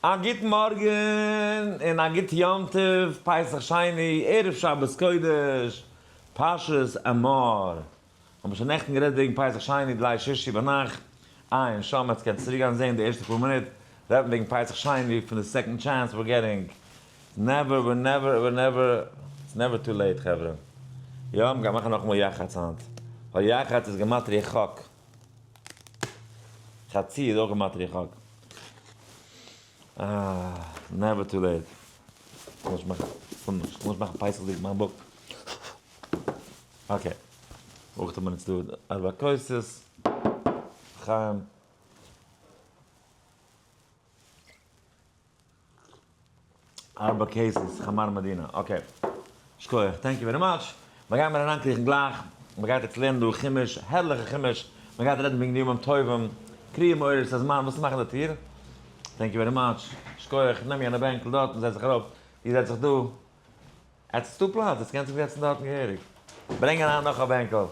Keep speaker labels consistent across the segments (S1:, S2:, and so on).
S1: א גוט מארגן און א גוט יום טוב, פסח שני, ערב שבת קודש, פרשת אמור. האבן שוין נעכטן גערעדט וועגן פסח שני די ליל שישי ביינאכט, עיין שם, עטס קענטס צוריק גיין זעהן די ערשטע פאר מינוט, רעדט מען וועגן פסח שני פון די second chance we're getting, never we're never we're never, it's never too late חברה. יא, מ'גייט מאכן נאכאמאל יחץ היינט, ווייל יחץ איז גמטריא חק. חצי איז אויך גמטריא חק. אה, never too late. כ'קען נישט מאכן, כ'קען נישט מאכן פסח'דיג מיין book. Okay. אויך האט מען איצט דא ארבע כוסות. לחיים. ארבע cases, חמר מדינה, okay. שכוח, thank you very much. מיר גייען מיר אריינקריכן גלייך, מען גייט יעצט לערנען דא חומש, הערליכע חומש, מען גייט רעדן וועגן די ימים טובים, קריאה מעוררת הזמן, וואס מאכן די טיר? thank you very much, שכוח, נעם יענע בענקל דארט און זעץ זיך ארויף, דו זעץ זיך דא, עטס איז דא פלאץ, עטס קענטס זיך זעצן דארטן געהעריג, ברענג אריין נאך א בענקל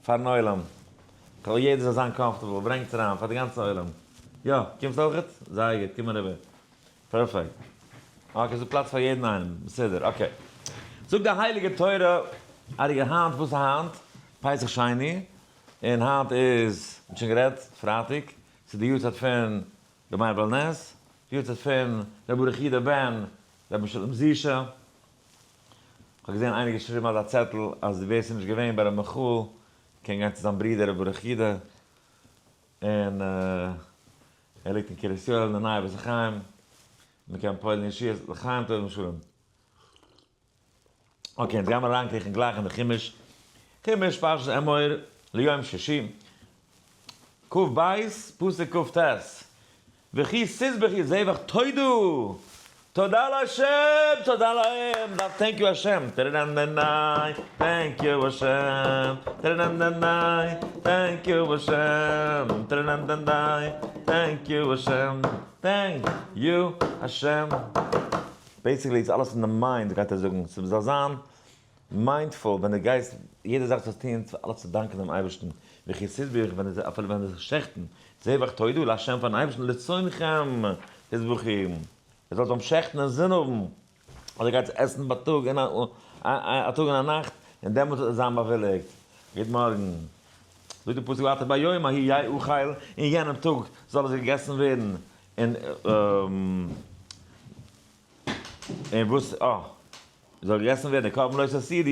S1: פארן עולם, כ'וויל יעדער זאל זיין comfortable, ברענגטס אריין פאר די גאנצע עולם, יא, קומסט אויכעט? זייער גוט, קום אריבער. Perfect. Okay, ס'דא פלאץ פאר יעדן איינעם. בסדר, okay. זאגט די הייליגע תורה, הייליגע היינט, וואס איז היינט? פסח שני, און היינט איז, מ'האט שוין גערעדט, פרייטאג, ס'איז די יארצייט פון ר' מאיר בעל נס, די יארצייט פון ר' ברוך יודא בן ר' משולם זישא. כ'האב געזען איינער געשריבן אזא צעטל אז ווער ס'איז נישט געווען ביי ר' מיכאל קען גיין צו זיין ברודער ר' ברוך יודא, און ער ליגט אין קרית יואל אין די נייע בית החיים, מען קען פועל'ן ישועות, לחיים טובים ושלום. Okay, אונז גיימער אריינקריכן גלייך אין די חומש, חומש פרשת אמור ליום שישי, כ"ב פסוק כ"ט, וכי תזבחו זבח תודה, תודה לה', תודה לאל, מ'דארף thank you השם, טערענענעניי, thank you השם, טערענענעניי, thank you השם, טערענענעניי, thank you השם, thank you השם. Basically איז אלעס אין די mind גייט ער זאגן, ס'זאל זיין mindful ווען דו גייסט יעדע זאך זאלסט טון צו אלעס צו דאנקען דעם אייבערשטן, וכי תזבחו ווען דו אפילו ווען דו זאלסט שעכטן, זבח תודה לה' פארן אייבערשטן לצונכם תזבחו. ער זאל ביים שעכטן אין זין האבן אז ער גייט צו עסן בייטאג און א טאג און א נאכט, און דעמאלטס וועט ער זיין באוויליגט. גוט מארגן. זאגט דער פסוק ווייטער ביום ההוא יאכל, אין יענעם טאג זאל עס געגעסן ווערן, און און וואס אה זאל געגעסן ווערן די קרבן לא תותירו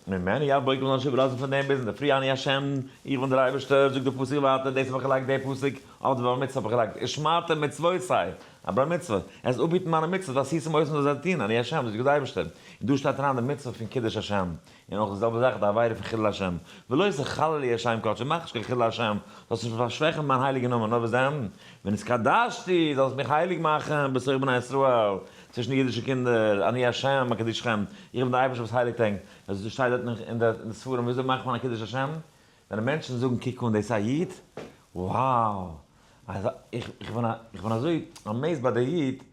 S1: ממנו עד בוקר מ'זאל נישט איבערלאזן פון דעם ביז אינדערפרי אני השם, איך בין דער אייבערשטער, זאגט דער פסוק ווייטער, דאס האב איך געלייגט די פסוק, אויף די בר מצוה האב איך געלייגט, ושמרתם מצוותי, א בר מצוה, עס אפהיטן מיינע מצוות, ועשיתם אותם זאל זיי טון, אני השם, זאגט דער אייבערשטער, און דא שטייט אריין די מצוה פון קידוש השם, און אויך די זעלבע זאך די עבירה פון חילול השם, ולא תחללו את שם קדשי, מאך נישט קיין חילול השם, זאלסט נישט פארשוועכן מיין הייליגן נאמען, נאר וואס דען, ונתקדשתי, זאלסט מיך הייליג מאכן, בתוך בני ישראל, צווישן די אידישע קינדער, אני השם מקדשכם, איך בין דער אייבערשטער וואס הייליגט ענק, אזוי שטייט דארט אין די ספרים, וויאזוי מאכט מען א קידוש השם? ווען די מענטשן זאגן קוק אן דאס איז א איד, wow, איך בין אזוי amazed ביי דער איד,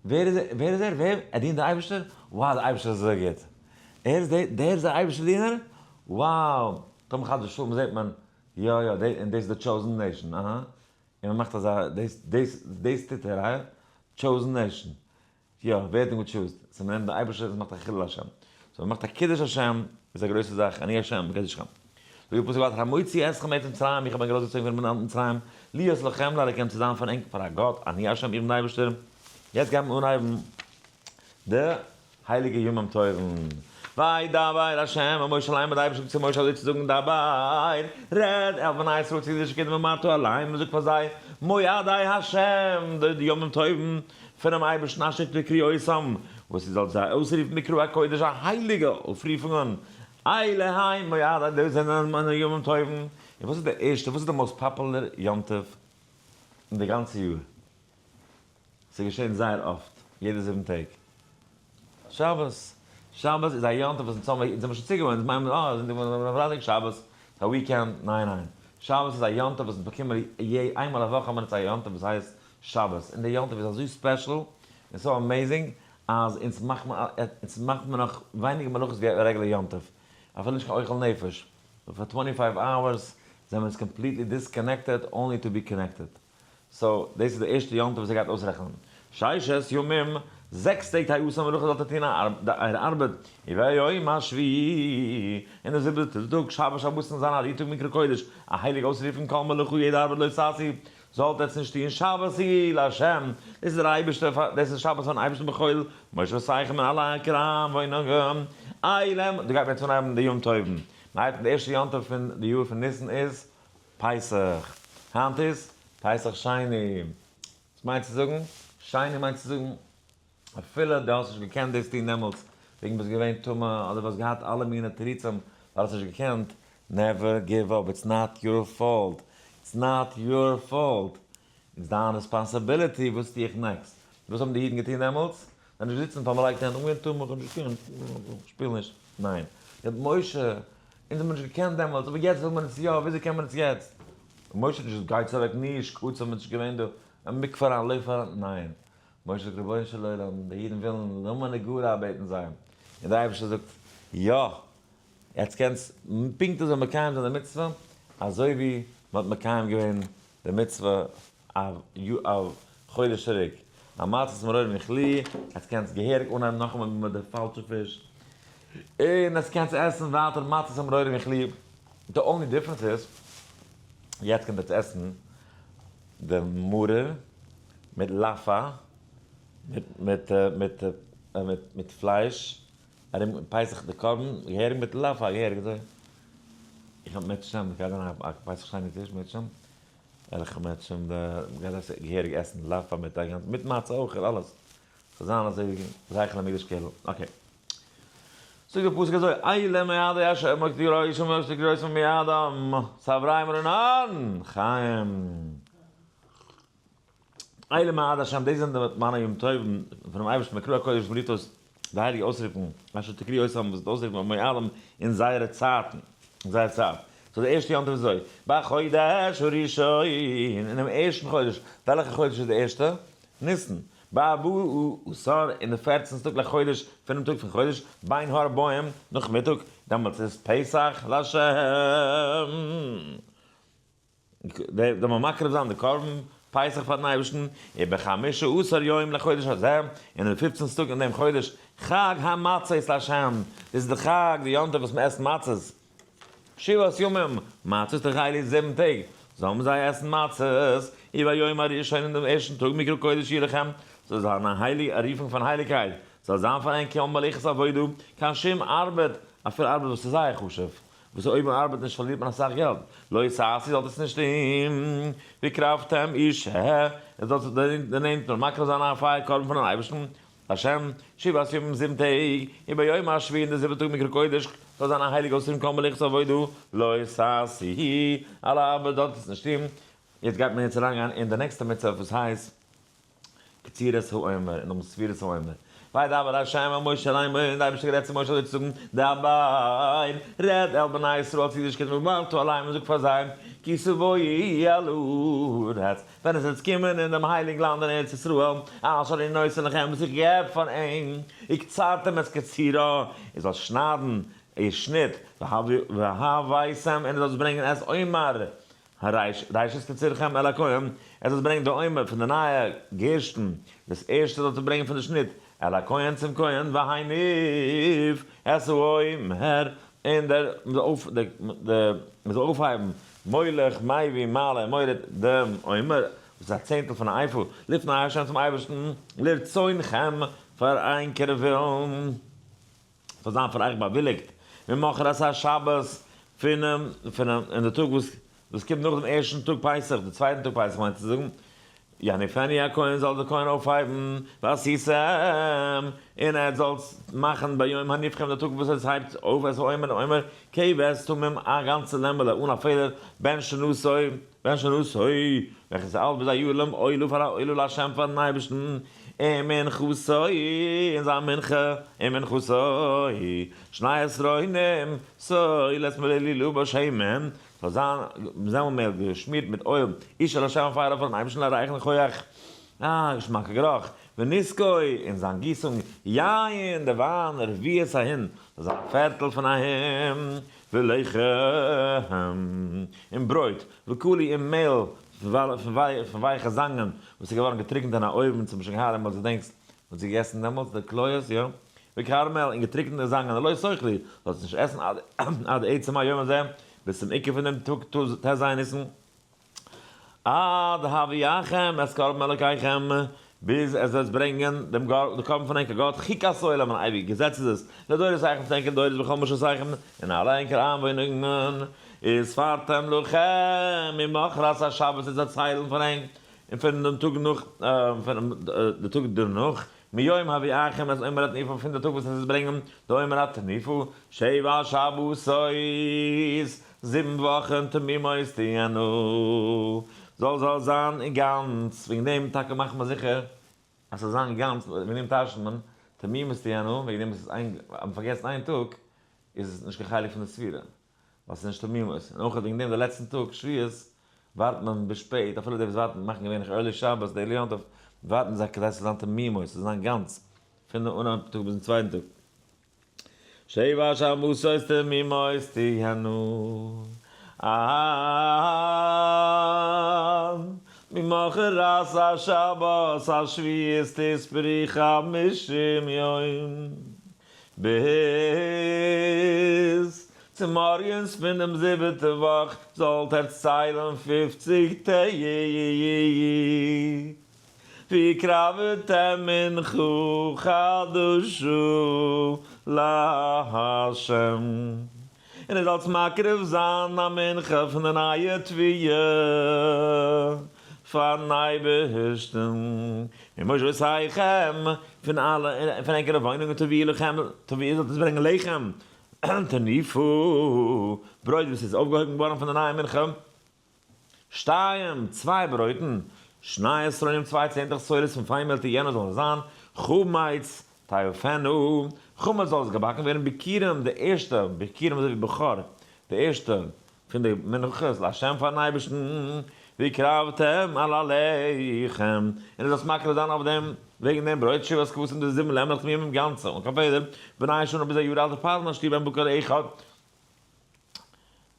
S1: ווער איז ער, ווער איז ער, ווער, ער דינט די אייבערשטער, wow דער אייבערשטער איז אזוי גוט, ער איז דער, דער איז דער אייבערשטער דינער, wow, טאמער חס ושלום זעט מען, יא יא, און דאס איז די chosen nation, אהא, און מען מאכט אזא, דאס, דאס, דאס טוט ער, הא? Chosen nation. יא, ווער האט אים גע choose ט? So מען נעמט די אייבערשטער און מען מאכט א חילול השם. So מען מאכט א קידוש השם איז א גרויסע זאך, אני השם מקדשכם. זאגט די פסוק ווייטער המוציא אתכם מארץ מצרים, איך האב ענק ארויסגעצויגן פונעם לאנד מצרים, להיות לכם לאלקים צו זיין פאר ענק פאר א גאט, אני השם איך בין די אייבערשטער. יעצט גייט מען אנהייבן די הייליגע ימים טובים. וידבר ה' אל משה לאמר, די אייבערשטער זאגט צו משה אזוי צו זאגן, דבר, רעד אל בני ישראל צו אידישע קינדער ואמרת אליהם, און זאג פאר זיי, מועדי ה', די ימים טובים פונעם אייבערשטן אשר תקראו אותם, וואס איר זאלט זיי אויסרופן מקראי קודש, א הייליגע אויפרופונגען, אלה הם מועדי, דאס זענען מיינע ימים טובים. און וואס איז די ערשטע, וואס איז די most popular יום טוב אין די גאנצע יאר? ס'איז געשען זייער אפט, יעדע 7 טעג. שבת. שבת איז א יום טוב וואס אונז האבן, אונז זעמיר שוין צוגעוואוינט, אונז מיינען אה, זונטאג מאנטאג פרייטאג שבת, ס'איז א weekend, ניין ניין. שבת איז א יום טוב וואס אונז באקומען איינמאל א וואך האבן אונז א יום טוב וואס הייסט שבת, און די יום טוב איז אזוי special און so amazing אז אונז מאכט מען, אונז מאכט מען נאך ווייניגער מלאכות ווי א רעגולער יום טוב, אפילו נישט קיין אוכל נפש, פאר 25 hours זעמיר אונז completely disconnected only to be connected. So, דאס איז די ערשטע יום טוב וואס ער גייט אויסרעכענען. ששת ימים, זעקס טעג תעשה מלאכה זאלט איר טון אייער ארבעט, וביום השביעי, און דער זיבעטער טאג, שבת שבתון זיין א רו-טאג מקרא קודש, א הייליג אויסרוף פון כל מלאכה יעדע ארבעט לא תעשו, זאלט עטס נישט טון, שבת היא לה', דאס איז דער אייבערשטער, דאס איז שבת פארן אייבערשטן בכל מושבותיכם אין אלע אייערע איינוואוינונגען, אלה, דא גייט מען יעצט אנהייבן די יום טובים, מען הייבט אן די ערשטע יום טוב פון די יאר פון ניסן איז פסח, היינט איז פסח שני, וואס מיינט צו זאגן? שני מיינט צו זאגן אפילו דו האסט נישט געקענט דאס טון דעמאלטס וועגן ביסט געווען טמא אדער האסט געהאט אלע מיני תירוצים ווייל האסט נישט געקענט, never give up, it's not your fault, it's not your fault, איז דיין responsibility וואס טו איך next? וואס האבן די אידן געטון דעמאלטס? זיי נישט געזיצן פארמעלייגט הענט אנגעווען טמא איך האב נישט געקענט, שפיל נישט, ניין, משה, אונז האבן נישט געקענט דעמאלטס אבער יעצט וויל מען עס יא, וויאזוי קען מען עס יעצט? משה האט נישט געזאגט גייטס אוועק נישט, שקצים איז נישט געווען דא, א מקווה אריין לויף אריין, ניין, משה זאגט רבונו של עולם די אידן ווילן למה נגרע בעטן זיי, און דער אייבערשטער זאגט יא, יעצט קענסט פונקט אזוי מקיים זיין די מצוה אזוי ווי מען האט מקיים געווען די מצוה א חודש צוריק, א מצות מרורים יכלי, יעצט קענסט געהעריג אנהייבן נאכאמאל מיט די פאלשע פיש, און עס קענסט עסן ווייטער מצות המרורים יכלי, די only difference איז יעצט קענט עטס עסן די מרור מיט לאפא מיט מיט מיט פלייש ארום פסח די קרבן געהעריג מיט לאפא געהעריג אזוי, איך האב מערצעשעם גייט זיין א פסח שני טיש מערצעשעם וועל איך מערצעשעם די מ'גייט געהעריג עסן לאפא מיט א גאנצע מיט מצה אויך און אלעס ס'זאל זיין אזוי ווי זכר למקדש כאילו okay. זאגט דער פסוק אזוי, אלה מועדי ה' אשר הקריתם מידם, סברם רנן חיים. אלה מועדי ה', דאס זענען די מיינע יום טובים פונעם אייבערשטן מקראי הקודש וואס מ'רופט אויס די הייליגע אויסרופן, אשר תקראו אותם וואס אויסרופן במועדם אין זייערע צייטן, אין זייער צייט. so די ערשטע יום טוב איז אזוי, בחודש הראשון, אינעם ערשטן חודש, וועלכע חודש איז די ערשטע? ניסן. בארבעה עשר אין די פערצנסטע טאג לחודש, פונעם טאג פון חודש, בין הערבים, נאכמיטאג, דעמאלטס איז פסח לה'. זאל מען מקריב זיין די קרבן פסח פארן אייבערשטן, ובחמשה עשר יום לחודש הזה, און אין די פופצנסטע טאג אין דעם חודש, חג המצות לה', דאס איז די חג, די יום טוב וואס מען עסט מצות, שבעת ימים, מצות תאכלו זיבן טעג, זאלן זיי עסן מצות, וביום הראשון אין דעם ערשטן טאג מקרא קודש יהיה לכם, זאל זיין א הייליג א רופונג פון הייליגקייט, זאל זיין פאר ענק כל מלאכת עבודה, קיין שום ארבעט, אפילו ארבעט וואס איז זייער חשוב, וואס אויב מען ארבעט נישט פארלירט מען אסאך געלט, לא תעשו זאלט עס נישט טון, והקרבתם אשה, עס זאלט זיך דערנענטערן און מקריב זיין א פייער קרבן פארן אייבערשטן, השם, שבעת ימים זיבן טעג, וביום השביעי אין די זיבעטע טאג מקרא קודש, זאל זיין א הייליג אויסרוף כל מלאכת עבודה, לא תעשו, אלע ארבעט זאלט עס נישט טון. יעצט גייט מען יעצט אריינגיין אין די נעקסטע מצוה וואס הייסט קצירת העומר און נאכדעם ספירת העומר. וידבר ה' אל משה לאמור, און די אייבערשטער האט גערעדט צו משה אזוי צו זאגן, דבר, רעד אל בני ישראל צו אידישע קינדער ואמרת אליהם און זאג פאר זיי, כי תבואו אל הארץ, ווען עס וועט קומען אין דעם הייליג לאנד אין ארץ ישראל, אשר אני נותן לכם, וואס איך געב פאר ענק, וקצרתם את קצירה, איר זאלט שניידן איר שניט, והבאתם, און איר זאלט ברענגען את עומר הראשית קצירכם אל הכהן, ער זאל ברענגען די עומר פון די נייע גערשטן, דאס ערשטע זאלט איר ברענגען פון די שניט, אל הכהן צום כהן, והניף את העומר, און דער מ'זאל אויפהייבן, מולך, מביא, מעלה, מוריד, דעם עומר, וואס איז א צענטל פון א איפה, לפני ה' צום אייבערשטן, לרצונכם, פאר ענקער ווילן. זאל זיין פאר אייך באוויליגט, ממחרת השבת, פונעם, פונעם, אין די טאג וואס, וואס קומט נאך דעם ערשטן טאג פסח, די צווייטן טאג פסח מיינט צו זאגן, יניפנו הכהן זאל דער כהן אויפהייבן, ועשיתם, און עטס זאלטס מאכן ביום הניפכם די טאג וואס עטס הייבט אויף את העומר דעם עומר, כבש תמים א גאנצע לעמעלע אן א פעלער, בן שנתו, בן שנתו, וועלכע איז אלט ביז א יאר לם עולה פאר א עולה לה' פארן אייבערשטן, ומנחתו, און זיין מנחה, ומנחתו, שני עשרונים, סולת מלולאה בשמן, זאל זיין זעמל מעל געשמירט מיט אויל, אשה לה' פייער פארן אייבערשטן לריח ניחוח, א געשמאקע גערוך, ונסכו, און זיין גיסונג, יין, די וויין, רביעית ההין, זאל זיין א פערטל פון א הין, ולחם, און ברויט, וקלי, און מעל. פון ווייכע זאנגען וואס איז געווארן געטריקנט אין א אויוון צום שגהר דעמאלטס געדענקסט וואס זי געגעסן דעמאלטס די קליות יא וכרמל און געטריקנטע זאנגען לא תאכלו זאלסט נישט עסן עד עצם היום הזה ביז צום עיקר פון דעם טאג ט"ז ניסן עד הביאכם את קרבן אלקיכם, ביז עס וועט ברענגען דעם קרבן פון ענקער גאט, חוקת עולם, אן אייביג געזעץ איז עס, לדורותיכם צו ענקער דורות בכל מושבותיכם, אין אלע ענקער איינוואוינונגען, וספרתם לכם ממחרת השבת איז א ציילן פון ענק, און פון דעם טאג נאך, פון די טאג דערנאך, מיום הביאכם את עומר התנופה, פון די טאג וואס עס איז ברענגען די עומר התנופה, שבע שבתות, זיבן וואכן תמימות תהיינה, זאל זאל זיין אינגאנץ, וועגן דעם טאקע מאכט מען זיכער אז ס'זאל זיין אינגאנץ, וועגן דעם טייטשט מען תמימות תהיינה, וועגן דעם איז איין, אז מען פארגעסט איין טאג איז עס נישט קיין חלק פון די ספירה, ווייל ס'איז נישט תמימות, און אויך וועגן דעם די לעצטן טאג שבועות ווארט מען ביז שפעט, אפילו די וואס ווארטן מאכן געווענליך early שבת, די early יום טוב, ווארטן זיי כדי ס'זאל זיין תמימות, ס'זאל זיין גאנץ, פון די אנהויב טאג ביזן צווייטן טאג. שבע שבתות תמימות תהיינה ממחרת השבת השביעית תספרו חמישים יום ביז צומארגנס פון דעם זיבעטע וואך זאלט עטס ציילן פופציג טעג. והקרבתם מנחה חדשה לה', און איר זאלט מקריב זיין א מנחה פון די נייע תבואה פארן אייבערשטן, ממושבותיכם, פון אלע פון ענקערע וואוינונגען תביאו לכם, תביאו זאלט עס ברענגען לחם תנופה, ברויט וואס איז אויפגעהויבן געווארן פון די נייע מנחה. שתיים, צוויי ברויטן, שני עשרונים צוויי צענטלעך שעורות פון פיינמעל תהיינה זאלן זיין, חמץ תאפנה, חמץ זאל עס געבאקן ווערן ביכורים די ערשטע, ביכורים אזוי ווי בכור, די ערשטע פון די מנחות לה' פארן אייבערשטן, והקרבתם על הלחם, און עס זאלסט מקריב זיין אויף דעם, וועגן דעם ברויט שבעת כבשים די זיבן לעמלעך תמימים גאנצע אן קיין פעלער, בני שנה ביז א יאר אלט ופר און א שטיר בן בקר אחד,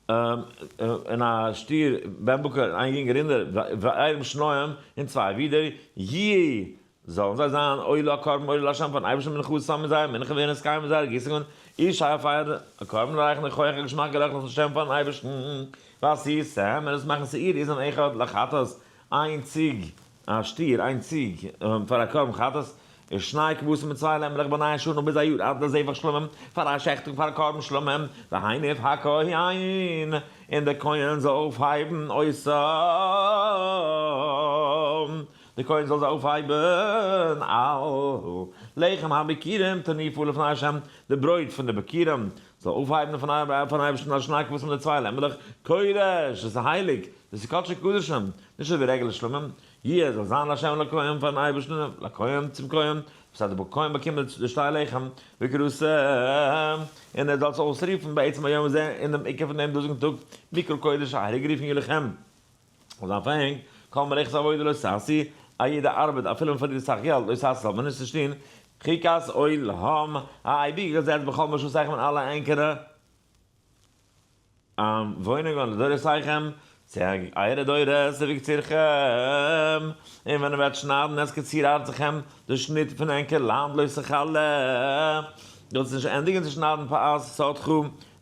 S1: און א שטיר בן בקר און איין יונגער רינדער ואילים שניים און צוויי ווידער יהיו זאלן זיי זיין עולה א קרבן עולה לה' פארן אייבערשטן מנחתם מיט זייער מנחה ווערן עס קיים מיט זייערע גיסונגען אשה א פייער א קרבן לריח ניחוח א געשמאק גערוך לה' פארן אייבערשטן ועשיתם און עס מאכן שעיר עזים אחד לחטאת איין ציג א שטיר, איין ציג, פאר א קרבן חטאת, און שני כבשים מיט צוויי לעמעלעך בני שנה ביז א יאר אלט לזבח שלמים, פאר א שעכטונג פאר א קרבן שלמים, והניף הכהן, און דער כהן זאל אויפהייבן אותם, דער כהן זאל זיי אויפהייבן על לחם הביכורים תנופה לפני ה', די ברויט פון די ביכורים זאל אויפהייבן פארן אייבערשטן על שני כבשים די צוויי לעמעלעך, קודש, דאס איז הייליג, דאס איז קדשי קדשים, נישט אזוי ווי רעגולער שלמים, יהיה, זאל זיין לה' לכהן פארן אייבערשטן, לכהן צום כהן, וואס האט דער כהן באקומען די שתי לחם, וקראתם, און ער זאל עס אויסרופן בעצם היום הזה, אין דעם עיקר פון דעם דאזיגן טאג, מקרא קודש, א הייליג רופן יהיה לכם. זאל זיין פאר ענק, כל מלאכת עבודה לא תעשו, א יעדע ארבעט, אפילו מען פארדינט אסאך געלט, לא תעשו זאל מען נישט נישט טון, חוקת עולם, א אייביגע געזעץ בכל מושבותיכם אין אלע ענקערע וואוינונגען לדורותיכם, צו אייערע דורות ובקצירכם, און ווען איר וועט שניידן את קציר ארצכם, די שניט פון ענקער לאנד לא תכלה, זאלסט נישט ענדיגן צו שניידן פאת שדך,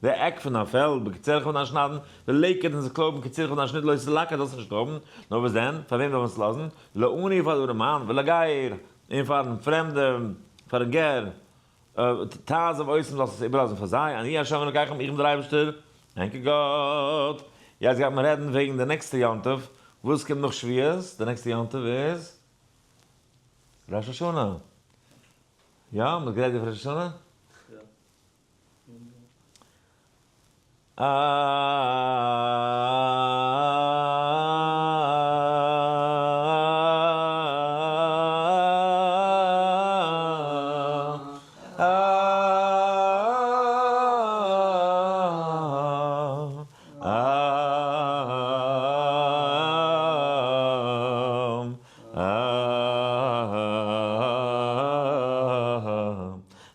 S1: די עק פון דיין פעלד, בקצירך פון דיין שניידן, ולקט און זיך קלויבן קצירך פון דיין שניט לא תלקט זאלסט נישט קלויבן, נאר וואס דען, פאר וועם זאל מען עס לאזן, לעני פאר די ארעמאן, ולגר, און פארן פרעמדן, פארן גר, תעזוב אותם זאלסט עס איבערלאזן פאר זיי, אני ה' אלקיכם איך בין דער אייבערשטער, ענקער גאט. יעצט גייט מען רעדן וועגן די נעקסטע יום טוב, וואס קומט נאך שבועות, די נעקסטע יום טוב איז ראש השנה, יא? מ'האט גערעדט איבער ראש השנה?
S2: יא.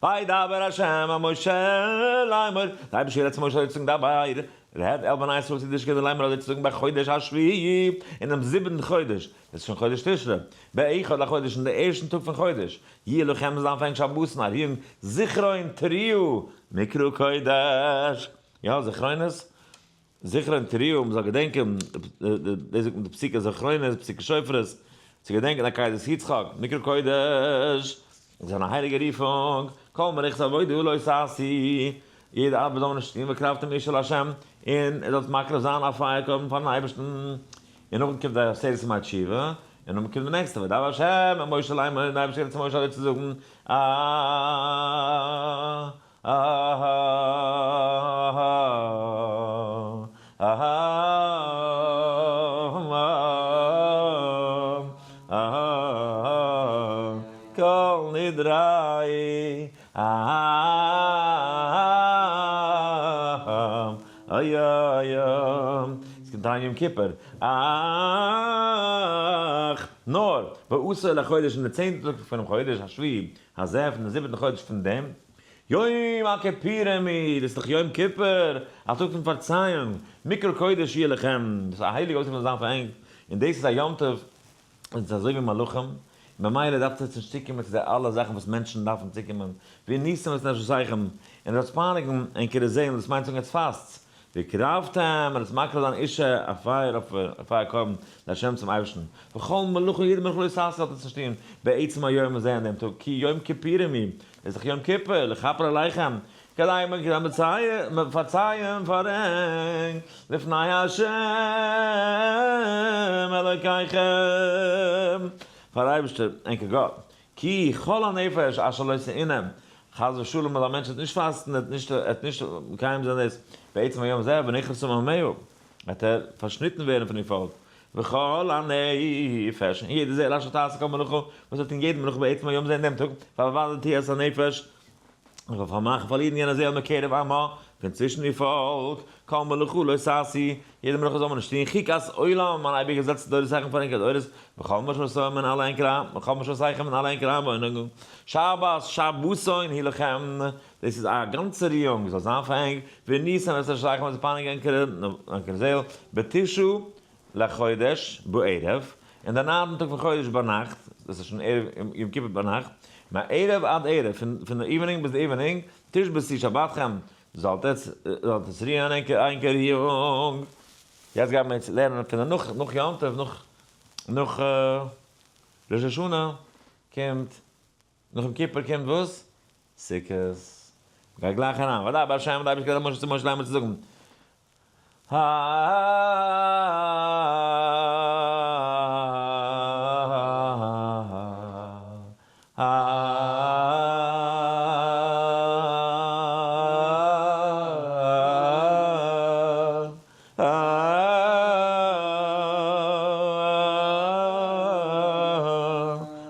S1: וידבר ה' אל משה לאמור, די אייבערשטער רעדט צו משה זאגט דבר. רד אל בני ישראל צו די אידישע קינדער לאמר אזוי צו זאגן בחודש השביעי, אינעם זיבעטן חודש, דאס איז שוין חודש תשרי, באחד לחודש אין די ערשטן טאג פון חודש, יהיה לכם זיין פאר ענק שבתון א רואונג, זכרון תרועה, מקרא קודש, יא זכרונות, זכרון תרועה, מ'זאל געדענקען, דאס זאגט מען די פסוקי זכרונות, פסוקי שופרות, צו געדענקען עקידת יצחק, מקרא קודש, איז אן א הייליגע רופונג, כל מלאכת עבודה לא תעשו, יעדע ארבעט זאל מען נישט טון, והקרבתם אשה לה', און איר זאלט מקריב זיין א פייער קרבן פארן אייבערשטן, און נאכדעם קומט די עשרת ימי תשובה, און נאכדעם קומט די נעקסטע, וידבר ה' אל משה לאמר, און דער אייבערשטער רעדט צו משה אזוי צו זאגן, א. כל נדרי עס קומט אריין יום כיפור, אך נאר בעשור לחודש אין די צענטע טאג פונעם חודש השביעי הזה פון די זיבעטן חודש פון דעם יום הכפורים היא, דאס איז דאך יום כיפור, א טאג פון פארצייאונג, מקרא קודש יהיה לכם, דאס איז א הייליגע אויסרוף זאל זיין פאר ענק, און דאס איז א יום טוב, און עס איז אזוי ווי מלאכים, ממילא דארפט עטס נישט צוקומען צו די אלע זאכן וואס מענטשן דארפן צוקומען, ועניתם את נפשותיכם, און זאלטס פייניגן ענקערע זעלן, דאס מיינט זאגן עטס פאסטס, והקרבתם, און עטס מקריב זיין אשה א פייער אפפער, א פייער קרבן, לה' צום אייבערשטן, וכל מלאכה יעדע מלאכה לא תעשו זאלט עטס נישט טון, בעצם היום הזה אין דעם טאג, כי יום כיפורים הוא, עס איז דאך יום כיפור, לכפר עליכם, כדי פארצייען פאר ענק, לפני ה' אלוקיכם, פאר אייבערשטער ענקער גאט, כי כל הנפש אשר לא תענה, חס ושלום אז א מענטש וועט נישט פאסטן, ער וועט נישט מקיים זיין דאס בעצם היום הזה, ונכרתה מעמיה, וועט ער פארשניטן ווערן פון איר פאלק, וכל הנפש, און יעדע זעהל אשר תעשה כל מלאכה, וואס וועט טון יעדע מלאכה בעצם היום הזה אין דעם טאג, ואבדתי את הנפש, איך וועל פארמאכן פארלירן יענע זעהל מקרב עמה, פון צווישן איר פאלק, כל מלאכה לא תעשו, יעדע מלאכה זאל מען נישט טון, חוקת עולם, מיין אייביגע געזעץ לדורותיכם פאר ענקער דורות, וכל משמרותיהם און אלע ענקערע, וכל משמרותיכם און אלע ענקערע איינוואוינונגען, שבת שבתון היא לכם, דאס איז א גאנצע רואונג, זאל זיין פאר ענק, ועניתם את נפשותיכם און פייניגן ענקערע זעהל, בתשעה לחודש בערב, אין די ניינטן טאג פון חודש ביינאכט, דאס איז שוין ערב יום כיפור ביינאכט, מערב עד ערב, פון די evening ביז די evening, תשבתו שבתכם, זאלט עטס רוען ענקער רואונג. יעצט גייט מען לערנען פון די נאך נאך יום טוב, נאך נאך ראש השנה קומט, נאך יום כיפור קומט וואס? סוכות. מ'גייט גלייך אריין, וידבר השם און די אייבערשטער געזאגט משה צו משה לאמר צו זאגן,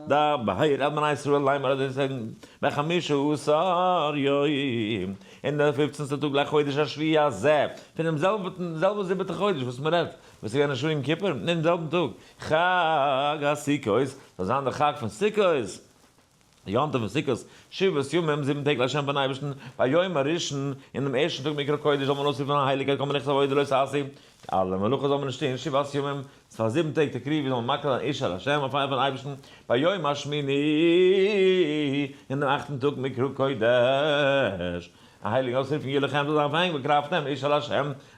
S1: דבר אל בני ישראל לאמר אזוי זאגן בחמשה עשר יום אין דער פופצנסטער טאג לחודש השביעי הזה, פונעם זעלבן זיבעטע חודש וואס מען רעדט, וואס איז געווען ראש השנה יום כיפור, אין דעם זעלבן טאג, חג הסוכות, זאל זיין דער חג פון סוכות, יום טוב פון סוכות, שבעת ימים, זיבן טעג לה' פארן אייבערשטן, ביום הראשון, אין דעם ערשטן טאג מקרא קודש זאל מען אויסרופן א הייליגקייט כל מלאכת עבודה לא תעשו, אלע מלאכות זאל מען נישט טון, שבעת ימים, פאר זיבן טעג תקריבו זאל מען מקריב זיין אשה לה', א פייער פארן אייבערשטן, ביום השמיני, אין דעם אכטן טאג מקרא קודש, א הייליגן אויסרוף פון יהיה לכם זאל זיין פאר ענק והקרבתם אשה לה',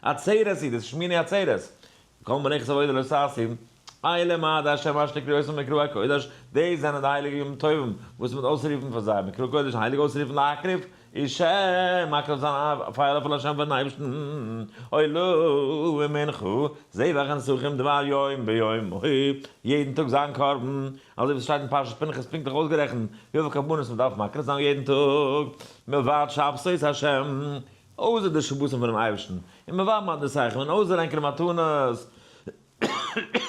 S1: עצרת היא, דאס איז שמיני עצרת, כל מלאכת עבודה לא תעשו, אלה מועדי ה' אשר תקראו אותם במקרא הקודש, דאס זענען די הייליגע ימים טובים וואס מען וועט אויסרופן פאר זיי, מקרא קודש, הייליג אויסרופן להקריב אשה, מקריב זיין א פייער פאר לה' פארן אייבערשטן, עולה ומנחה, זבח ונסכים דבר יום ביומו, יעדן טאג זיין קרבן, אזוי ווי עס שטייט אין פרשת פנחס פונקטליך אויסגערעכנט וויפיל קרבנות מען דארף מקריב זיין יעדן טאג, מלבד שבתות השם, אויסער די שבתים פונעם אייבערשטן, און מלבד מתנותיכם, און אויסער ענקערע מתנות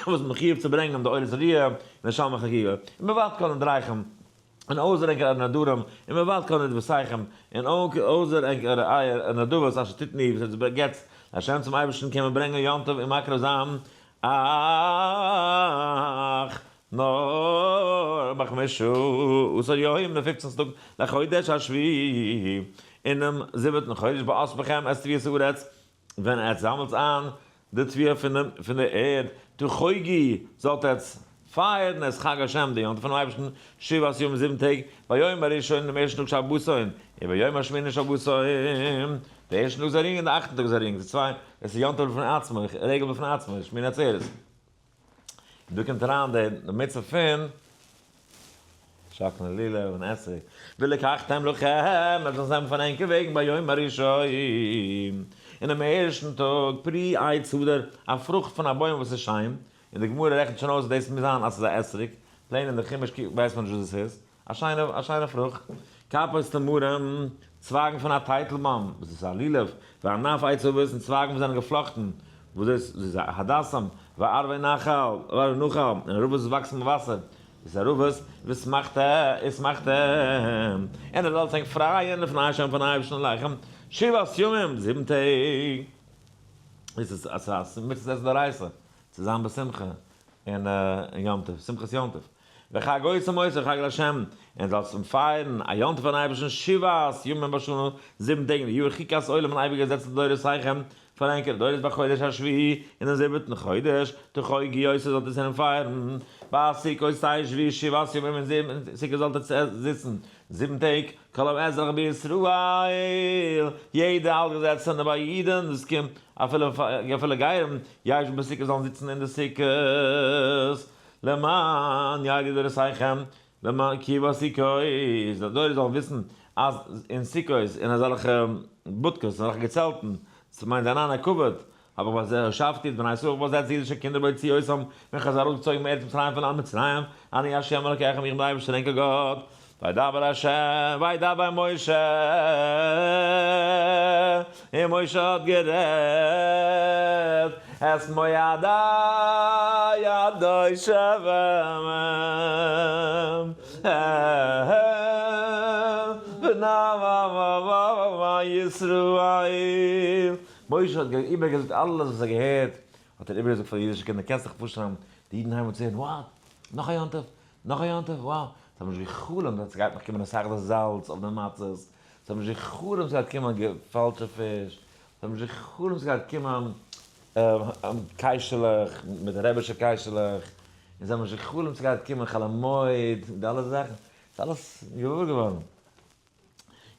S1: וואס מען מחויב צו ברענגען די עולת ראיה און די שלמי חגיגה, און מלבד כל נדריכם, און אויסער ענקערע נדרים, און מלבד כל נדבותיכם, און אויסער ענקערע אייער נדבות אשר תתנו וואס עטס געבטס לה' צום אייבערשטן קען מען ברענגען יום טוב און מקריב זיין, אך נאר בחמשה עשר יום די פופצנסטע טאג לחודש השביעי, אינעם זיבעטן חודש באספכם את תבואת הארץ. ווען עטס זאמלטס איין די תבואה פון די ערד, תחוגו, זאלט עטס פייערן את חג השם, די יום טוב פונעם אייבערשטן, שבעת ימים זיבן טעג, ביום הראשון דעם ערשטן טאג שבתון, וביום השמיני שבתון, די ערשטן טאג איז א רינג און די אכטן טאג איז א רינג, ס'איז צוויי, עס איז יום טוב בפני עצמו, רגל בפני עצמו, שמיני עצרת. דא קומט אריין די מצוה פון שאקלען לולב און אתרוג, ולקחתם לכם, עס זאל זיין פאר ענקער וועגן ביום הראשון, אינעם ערשטן טאג, פרי עץ הדר, א פרוכט פון א בוים וואס איז שיין, און די גמרא רעכנט שוין אויס אז דאס מוז זיין אז ס'איז א אתרוג, plain אין די חומש ווייסט מען נישט וואס דאס איז, א שיינע א שיינע פרוכט, כפות תמרים, צווייגן פון א טייטלבוים, וואס איז א לולב, וענף עץ עבות, און צווייגן וואס זענען געפלאכטן, וואס דאס איז א הדסים, וערבי נחל, וערבי נחל, און ערבות וואס וואקסן ביי וואסער, דאס איז ערבות, ושמחתם, און ער זאל זיך פרייען לפני ה' פארן אייבערשטן אלהיכם, שבעת ימים, זיבן טעג. דאס איז א מצות עשה דאורייתא, צו זיין בשמחה אין יום טוב, שמחת יום טוב. וחגותם אותו חג לה', און זאלסט אים פייערן א יום טוב פארן אייבערשטן שבעת ימים בשנה, זיבן טעג אין די יאר, חוקת עולם אן אייביגע געזעץ לדורותיכם, פאר ענקערע דורות בחודש השביעי, אין דעם זיבעטן חודש, תחוגו אותו זאלט איר אים פייערן, בסוכות תשבו שבעת ימים אין זיבן סוכות זאלט איר זיצן זיבן טעג, כל האזרח בישראל, יעדע אלטגעזעצענע ביי אידן וואס קומט, אפילו גרים, ישבו בסוכות זאלן זיצן אין די סוכות. למען ידעו דורותיכם, למען כי בסוכות, די דורות זאלן וויסן אז אין סוכות, אין אזעלכע בודקעס, אין אזעלכע געצעלטן, ס'מיינט די ענני כבוד, האב איך באזעצט, הושבתי את בני ישראל, איך באזעץ די אידישע קינדער בהוציאי אותם, ווען כ'האב זיי ארויסגעצויגן מארץ מצרים פון לאנד מצרים, אני ה' אלוקיכם, איך בין דער אייבערשטער ענקער גאט. וידבר ה', וידבר משה, און משה האט גערעדט, את מועדי הדושבים, בני ישראל. משה האט איבערגעזאגט אלעס וואס ער האט געהערט, האט ער איבערגעזאגט פאר די אידישע קינדער, קענסט דיך פארשטעלן, די אידן הייבן אן צו הערן, what? נאך א יום טוב? נאך א יום טוב? wow! זיי האבן נישט גע'חלומ'ט אז ס'גייט נאך קומען אסאך די זאלץ אויף די מצות, זיי האבן נישט גע'חלומ'ט ס'גייט קומען געפילטע פיש, זיי האבן נישט גע'חלומ'ט ס'גייט קומען קיישעלעך מיט רעבישע קיישעלעך, און זיי האבן נישט גע'חלומ'ט ס'גייט קומען חול המועד, די אלע זאכן, ס'איז אלעס געוואר געווארן.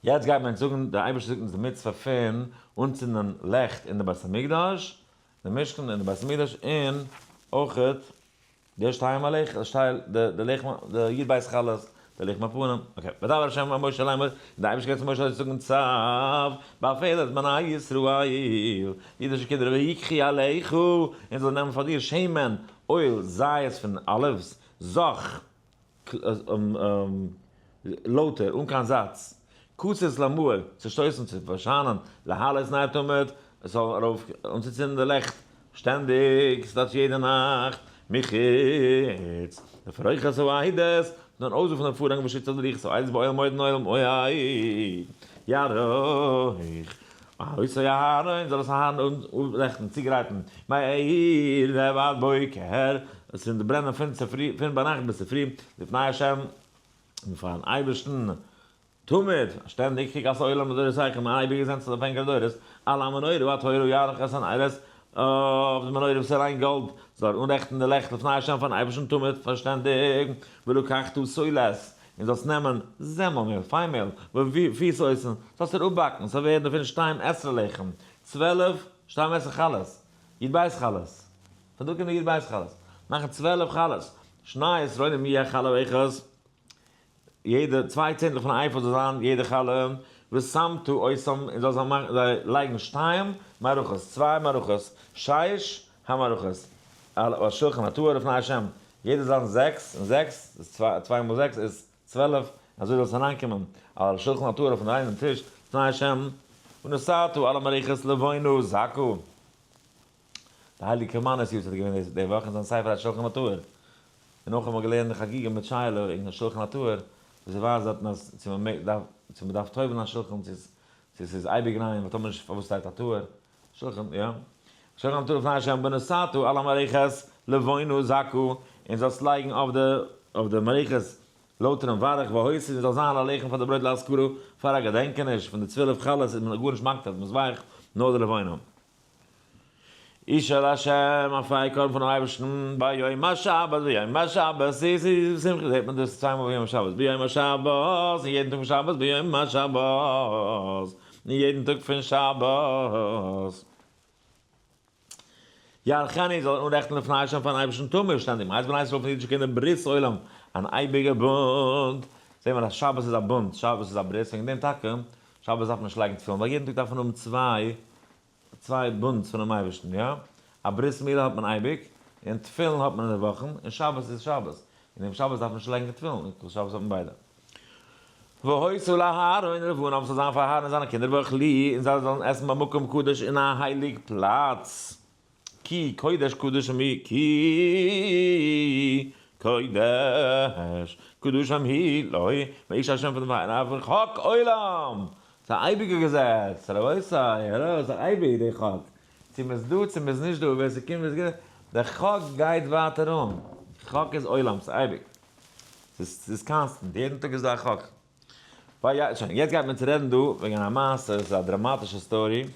S1: יעצט גייט מען אונז זאגן, דער אייבערשטער זאגט אונז די מצוה פון אנצינדן לעכט אין די בית המקדש, די משכן און די בית המקדש, און אויכעט די שתיים הלחם, שתי די לחם, די י"ב חלות, די לחם הפנים, okay, וידבר השם אל משה לאמר, די אייבערשטער געבט צו משה אזוי צו זאגן צו, באפעל את בני ישראל, די אידישע קינדער ויקחו אליך, און זאלן נעמען פאר דיר שמן, אויל, זית פון olives, זך, לויטער, אן קיין זאץ. כתית למאור, צו שטויסן, צו פארשיינען, להעלות נר תמיד, עס זאל ארויף אנצוצינדן די לעכט שטענדיג, ס'טייטש יעדע נאכט, מחוץ לפרוכת העדות, נאר אויסער פון דעם פארהאנג וואס שיצט אויף די לוחות העדות באוהל מועד אין אוהל מועד יערוך אותו אהרן, זאל עס אהרן אנרעכטן, צוגרייטן, מערב עד בוקר, עס זאל ברענען פון צופרי, פון ביינאכט ביז צופרי, לפני השם, און פארן אייבערשטן, תמיד, שטענדיג, חוקת עולם לדורותיכם, אן אייביגע געזעץ אויף ענקערע דורות, על המנורה הטהורה יערוך את הנרות, אויף די מנורה וואס איז ריין גאלד, זאל ער אנרעכטן די לעכט לפני השם פארן אייבערשטן תמיד, פאר שטענדיג, ולקחת סולת, און זאלסט נעמען זעמל מעל, פיין מעל, ואפית אותה, זאלסט איר אפבאקן, ס'זאל ווערן דערפון שתים עשרה לחם, 12, שתים עשרה חלות, י"ב חלות, פון דא קומט די י"ב חלות, מאכן 12 חלות, שני עשרונים יהיה חלה אחת, יעדע צוויי צענטלעך פון א איפה זאל זיין יעדע חלה, ושמת אותם, און זאל זיי זיי לייגן שתיים מערכות, צוויי מערכות, שש המערכות, על השולחן הטהור לפני השם, יעדע זאל זיין זעקס און זעקס, צוויי מאל זעקס איז 12, אזוי זאל עס אריינקומען, על השולחן הטהור אויפן ריינעם טיש, לפני השם, ונתתה על המערכות לבונה זכה. די הייליגע קרמאנער יארצייט איז געווען די וואך אין זיין ספר השולחן הטהור, און אויך האט מען געלערנט די חגיגה מיט שאלה וועגן השולחן הטהור, וואס ער ווייזט דארטן אז צו מען מעג דארף צו מען דארף טובל'ן א שולחן צו צו ס'איז אייביג ריין, ווייל טאמער נישט פארוואס שטייט הטהור? שולחן, יא. שולחן הטהור לפני השם ונתתה על המערכת לבונה זכה, און זאלסט לייגן אויף די אויף די מערכת לויטערן ווארך והיתה און זאל זיין א לחם פאר די ברויט לאזכרה פאר א געדענקעניש פון די 12 חלות איז מען גארנישט מקטיר, מ'איז ווייך נאר די לבונה. אשה לה', א פייער קרבן פונעם אייבערשטן, ביום השבת, ביום השבת, איז שמחה, זעט מען דאס צוויי מאל ביום השבת, ביום השבת, און יעדן טאג פון שבת, ביום השבת, און יעדן טאג פון שבת. יערכני זאל ער אנרעכטן לפני השם פארן אייבערשטן תמיד שטענדיג, מאת בני ישראל פון אידישע קינדער ברית עולם, אן אייביגער בונד. זעט מען אז שבת איז א בונד, שבת איז א ברית, וועגן דעם טאקע, שבת דארף מען נישט לייגן תפילין, ווייל יעדן טאג דארף מען האבן צוויי בונדס פונעם אייבערשטן, יא? א ברית מילה האט מען אייביג, און תפילין האט מען אין די וואכן, און שבת איז שבת, און דעם שבת דארף מען נישט לייגן קיין תפילין, און שבת האט מען ביידע. והיתה לאהרן ולבניו ס'זאל זיין פאר אהרן און זיינע קינדער ואכלו, און זיי זאלן עסן במקום קדוש אין א הייליג פלאץ, כי קודש קדשים היא, כי קודש קדשים היא לו, מאש השם פון דעם פייער, און חק עולם, ס'איז א אייביגע געזעץ, רבותי, הער אויס, ס'איז אייביג די חק, צו מ'איז דא צו מ'איז נישט דא, ווער ס'קומט ווער ס'גייט, די חק גייט ווייטער אן, חק איז עולם, ס'איז אייביג, ס'איז constant, יעדן טאג איז דא א חק. שוין, יעצט גייט מען צו רעדן דא וועגן א מעשה, ס'איז א דראמאטישע story,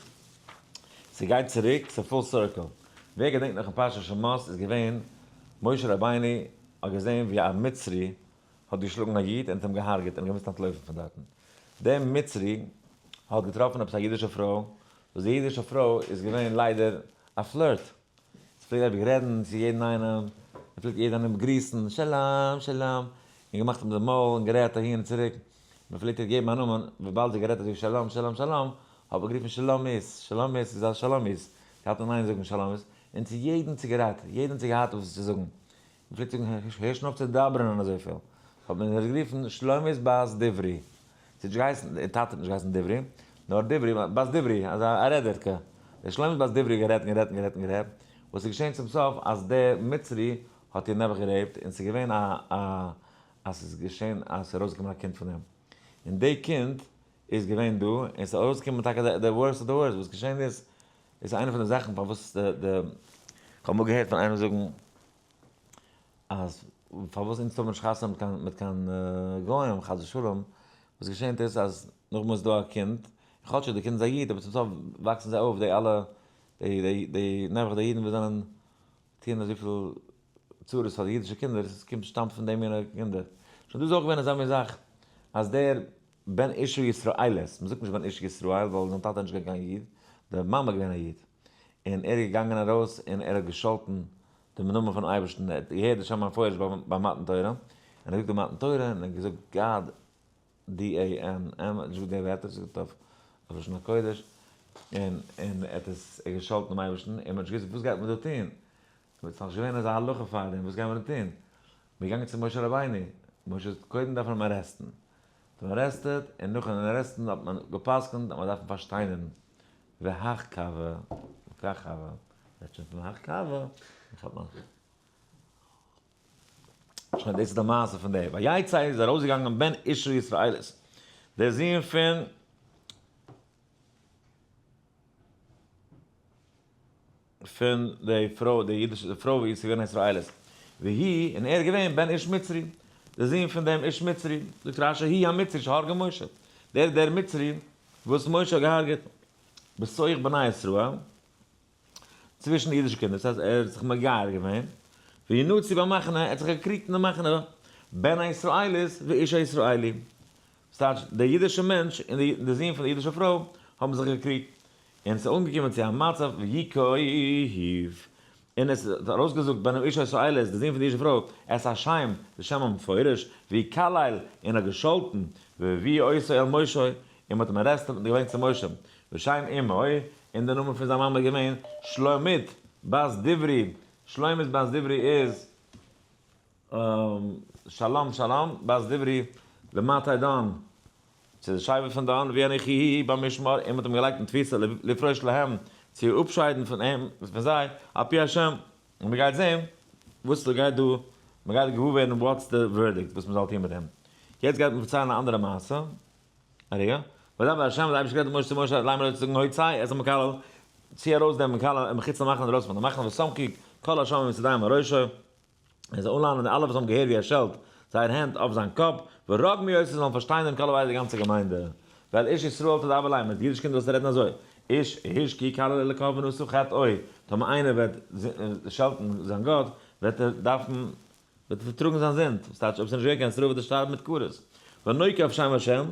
S1: ס'גייט צוריק, ס'איז full circle. ווער געדענקט נאך אין פרשת שמות איז געווען, משה רבינו האט געזען ווי א מצרי האט געשלאגן א איד און האט אים געהארגעט און געמוזט אנטלויפן פון דארטן. דער מצרי האט געטראפן עפעס א אידישע פרוי, וואס די אידישע פרוי איז געווען ליידער א flirt. זי פלעגט אייביג רעדן צו יעדן איינעם, זי פלעגט יעדן איינעם באגריסן, שלום שלום, און געמאכט מיט די מויל און גערעדט אהין און צוריק. מען פלעגט איר געבן א נאמען, וויבאלד זי האט גערעדט אזוי שלום שלום שלום, האט מען גערופן שלומית, שלומית איז א שלומית, זי האלט אין איין זאגן שלומית, און צו יעדן צוגערעדט, יעדן צו געהאט וואס צו זאגן. מען פלעגט זאגן הער שוין אויף צו דבר'נען אזויפיל, האט מען איר גערופן שלומית בת דברי, זי האט נישט געהייסן, איר טאטע האט נישט געהייסן דברי, נאר דברי, בת דברי, אזא א רעדערקע, די שלומית בת דברי האט גערעדט און גערעדט און גערעדט און גערעדט, וואס איז געשען צום סוף אז דער מצרי האט איר נעבעך גערעיפט און ס'איז געווען א א אז ס'איז געשען אז ס'איז ארויסגעקומען א קינד פון דעם, און די קינד איז געווען דא, און ס'איז ארויסגעקומען טאקע די worst of the worst, וואס געשען איז, איז איינע פון די זאכן פארוואס די די, כ'האב אמאל געהערט פון איינעם זאגן אז פארוואס אונז טאר מען נישט חתונה מיט קיין מיט קיין גוים חס ושלום, וואס געשענט איז אז נאכדעם איז דא א קינד, כאטש די קינד איז א איד אבער צום סוף וואקסן זיי אויף די אלע די די די נעבעך די אידן וואס זענען טוען אזויפיל צרות פאר די אידישע קינדער, עס קומט שטאמט פון די מינע קינדער. שוין דא איז אויך געווען אזא מין זאך אז דער בן אשה ישראלית, מען זאגט נישט בן איש ישראל ווייל זיין טאטע איז נישט געווען קיין איד, די מאמע איז געווען א איד, און ער איז געגאנגען ארויס און ער האט געשאלטן דעם נאמען פונעם אייבערשטן, ער האט געהערט די שם המפורש ביי מתן תורה, און ער האט געזאגט די מתן תורה, און ער האט געזאגט God DAMN, ער האט נישט געזאגט די ווערטער, ער האט עס געזאגט אויף לשון הקודש, און און ער האט עס געשאלטן דעם אייבערשטן, און מען האט נישט געוואוסט וואס גייט מען דא טון, ס'איז נאך נישט געווען אזא הלכה פאר דעם, וואס גייען מיר דא טון? מ'איז געגאנגען צו משה רבינו, משה האט קודם דארף מען אים ארעסטן, האט אים arrested, און נאכן ארעסטן האט מען גע'פסק'נט אז מען דארף אים פארשטיינערן, והך קאווע, וכך הוה, רעדט שוין פון הך קאווע, כאפט מען. שוין דאס איז די מעשה פון דער ויצא איז ארויסגעגאנגען בן אשה ישראלית, דער זון פון. פון די פרוי, די אידישע פרוי ווי עס איז געווען א ישראלית, והוא, און ער איז געווען בן איש מצרי, דער זון פון דעם איש מצרי, זאגט רשי הוא המצרי שהרגה משה, דער איז דער מצרי וואס משה האט געהארגעט, בתוך בני ישראל, צווישן די אידישע קינדער, דאס הייסט ער האט זיך מגייר געווען, וינצו במחנה, ער האט זיך געקריגט אין די מחנה, בן הישראלית ואיש הישראלי, ס'טייטש, דער אידישער מענטש און די זון פון די אידישע פרוי האבן זיך געקריגט, און ס'איז אנגעקומען צו א מצב ויקוב, און עס האט ארויסגעזאגט בן האיש הישראלית, די זון פון די אידישע פרוי, את השם, די שם המפורש, ויקלל, און האט געשאלטן, והביאו אותו אל משה, און מ'האט אים arrested און געברענגט צו משה, ושם אמו, און די נאמען פון זיין מאמע איז געווען שלומית בת דברי, שלומית בת דברי איז. שלום שלום, בת דברי למטה דן, צו די שבט פון דן, ויניחוהו במשמר, און מ'האט אים געלייגט אין תפיסה לפרוש להם, צו אפשיידן פון אים, פון זיי, על פי השם, און מ'גייט זען וואס ס'גייט דא, מ'גייט געוואר ווערן what's the verdict, וואס מ'זאל טון מיט אים. יעצט גייט מען פארציילן א אנדערע מעשה. א רגע. וידבר ה', האט דער אייבערשטער גערעדט צו משה צו משה, לאמר צו זאגן הוצא את המקלל, צי ארויס דעם מקלל אל מחוץ למחנה ארויס פון די מחנה, וסמכו כל השומעים את ידיהם על ראשו, ער זאל אנלאנען די אלע וואס האבן געהערט ווי ער שעלט זייער הענט אויף זיין קאפ, ורגמו אותו זאלן פארשטיינערן כל העדה די גאנצע געמיינדע. ואל איש ישראל תדבר לאמר, מיט אידיש קינד זאלסטו רעדן אזוי. איש איש כי יקלל אלקיו ונשא חטאו, טאמער איינער וועט שעלטן זיין גאט, וועט ער דארפן, וועט ער טראגן זיין זינד, וואס טייטש אויב ס'איז נישט געווען קיין שררה וועט ער שטארבן מיט כרת. ונוקב שם השם,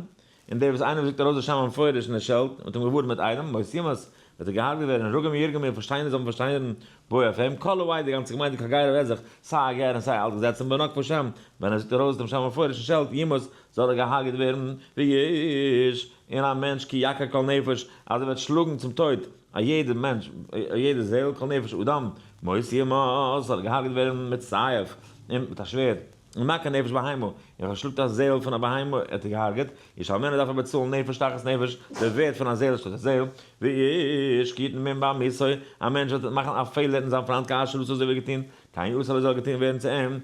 S1: און דער וואס איינער וואס זאגט ארויס די שם המפורש און ער שעלט, מ'האט אים געווארנט מיט עדים, מות יומת, וועט ער געהארגעט ווערן, רגום ירגמו, און פארשטיינערט זאל מען פארשטיינערן בו אויף אים, כל העדה די גאנצע געמיינדע כל גר ואזרח, סיי א גר און סיי אלט געזעצן ונקבו שם, ווען ער זאגט ארויס דעם שם המפורש און שעלט, יומת, זאל ער געהארגעט ווערן, ואיש, און א מענטש כי יכה כל נפש, אז ער וועט שלאגן צום טויט א יעדע מענטש, א יעדע זעל, כל נפש אדם, מות יומת, זאל ער געהארגעט ווערן מיט סייף, און מיט א שווערד, און מכה נפש בהמה, און ווען ער שלאגט א זעל פון א בהמה, האט ער געהארגעט, ישלמנה דארף ער באצאלן נפש תחת נפש, די ווערד פון א זעל שטאט א זעל, ואיש כי יתן מום בעמיתו, א מענטש וועט מאכן א פעלער אין זיין פריינט כאשר עשה אזוי ווי ער האט געטון, כן יעשה לו זאל געטון ווערן צו אים,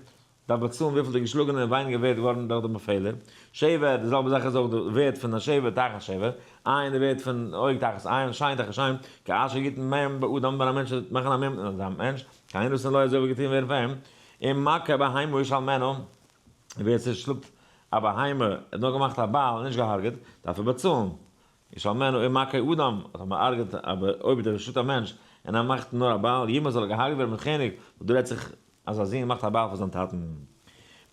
S1: דארף באצאלן וויפיל די געשלאגענע און ווייניגער ווערט געווארן דורך דעם פעלער. שבר, די זעלבע זאך איז אויך די ווערט פון א שבר תחת שבר, עין די ווערט פון אויג תחת עין, שן תחת שן, כאשר יתן מום באדם ווען א מענטש וועט מאכן א מום אין אזא מענטש, כן יעשה לו אזוי וועט געטון ווערן פאר אים, און מכה בהמה ישלמנה, און ווער ס'שלאגט א בהמה, ער האט נאר געמאכט א בייל און נישט געהארגעט, דארף ער באצאלן. ישלמנה און מכה אדם, האט ער מ'הרג'עט, אבער אויב דער שלאגט א מענטש און ער מאכט נאר א בייל, יומת זאל ער געהארגעט ווערן מיט חנק, וואס דא רעדט זיך אז א זון מאכט א בייל פאר זיין טאטן.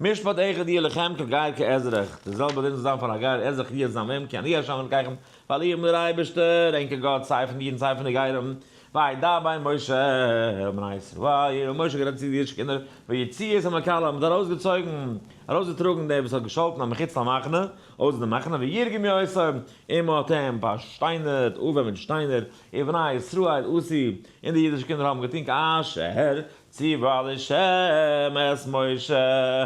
S1: משפט אחד יהיה לכם כגר כאזרח, די זעלבע דין זאל זיין פאר א גר אזרח יהיה זיין וועם כי אני ה' אלקיכם, ווייל איך בין דער אייבערשטער, ענקער גאט, סיי פון די אידן סיי פון די גרים. וידבר משה אל בני ישראל, און משה האט גערעדט צו די אידישע קינדער, ויוציאו את המקלל, מען האט ארויסגעצויגן, ארויסגעטראגן דער וואס האט געשאלטן א מחוץ למחנה, אויסער די מחנה, וירגמו אותו, און מען האט אים פארשטיינערט, אבן מיט שטיינער, ובני ישראל עשו, און די אידישע קינדער האבן געטון כאשר ציווה השם את משה,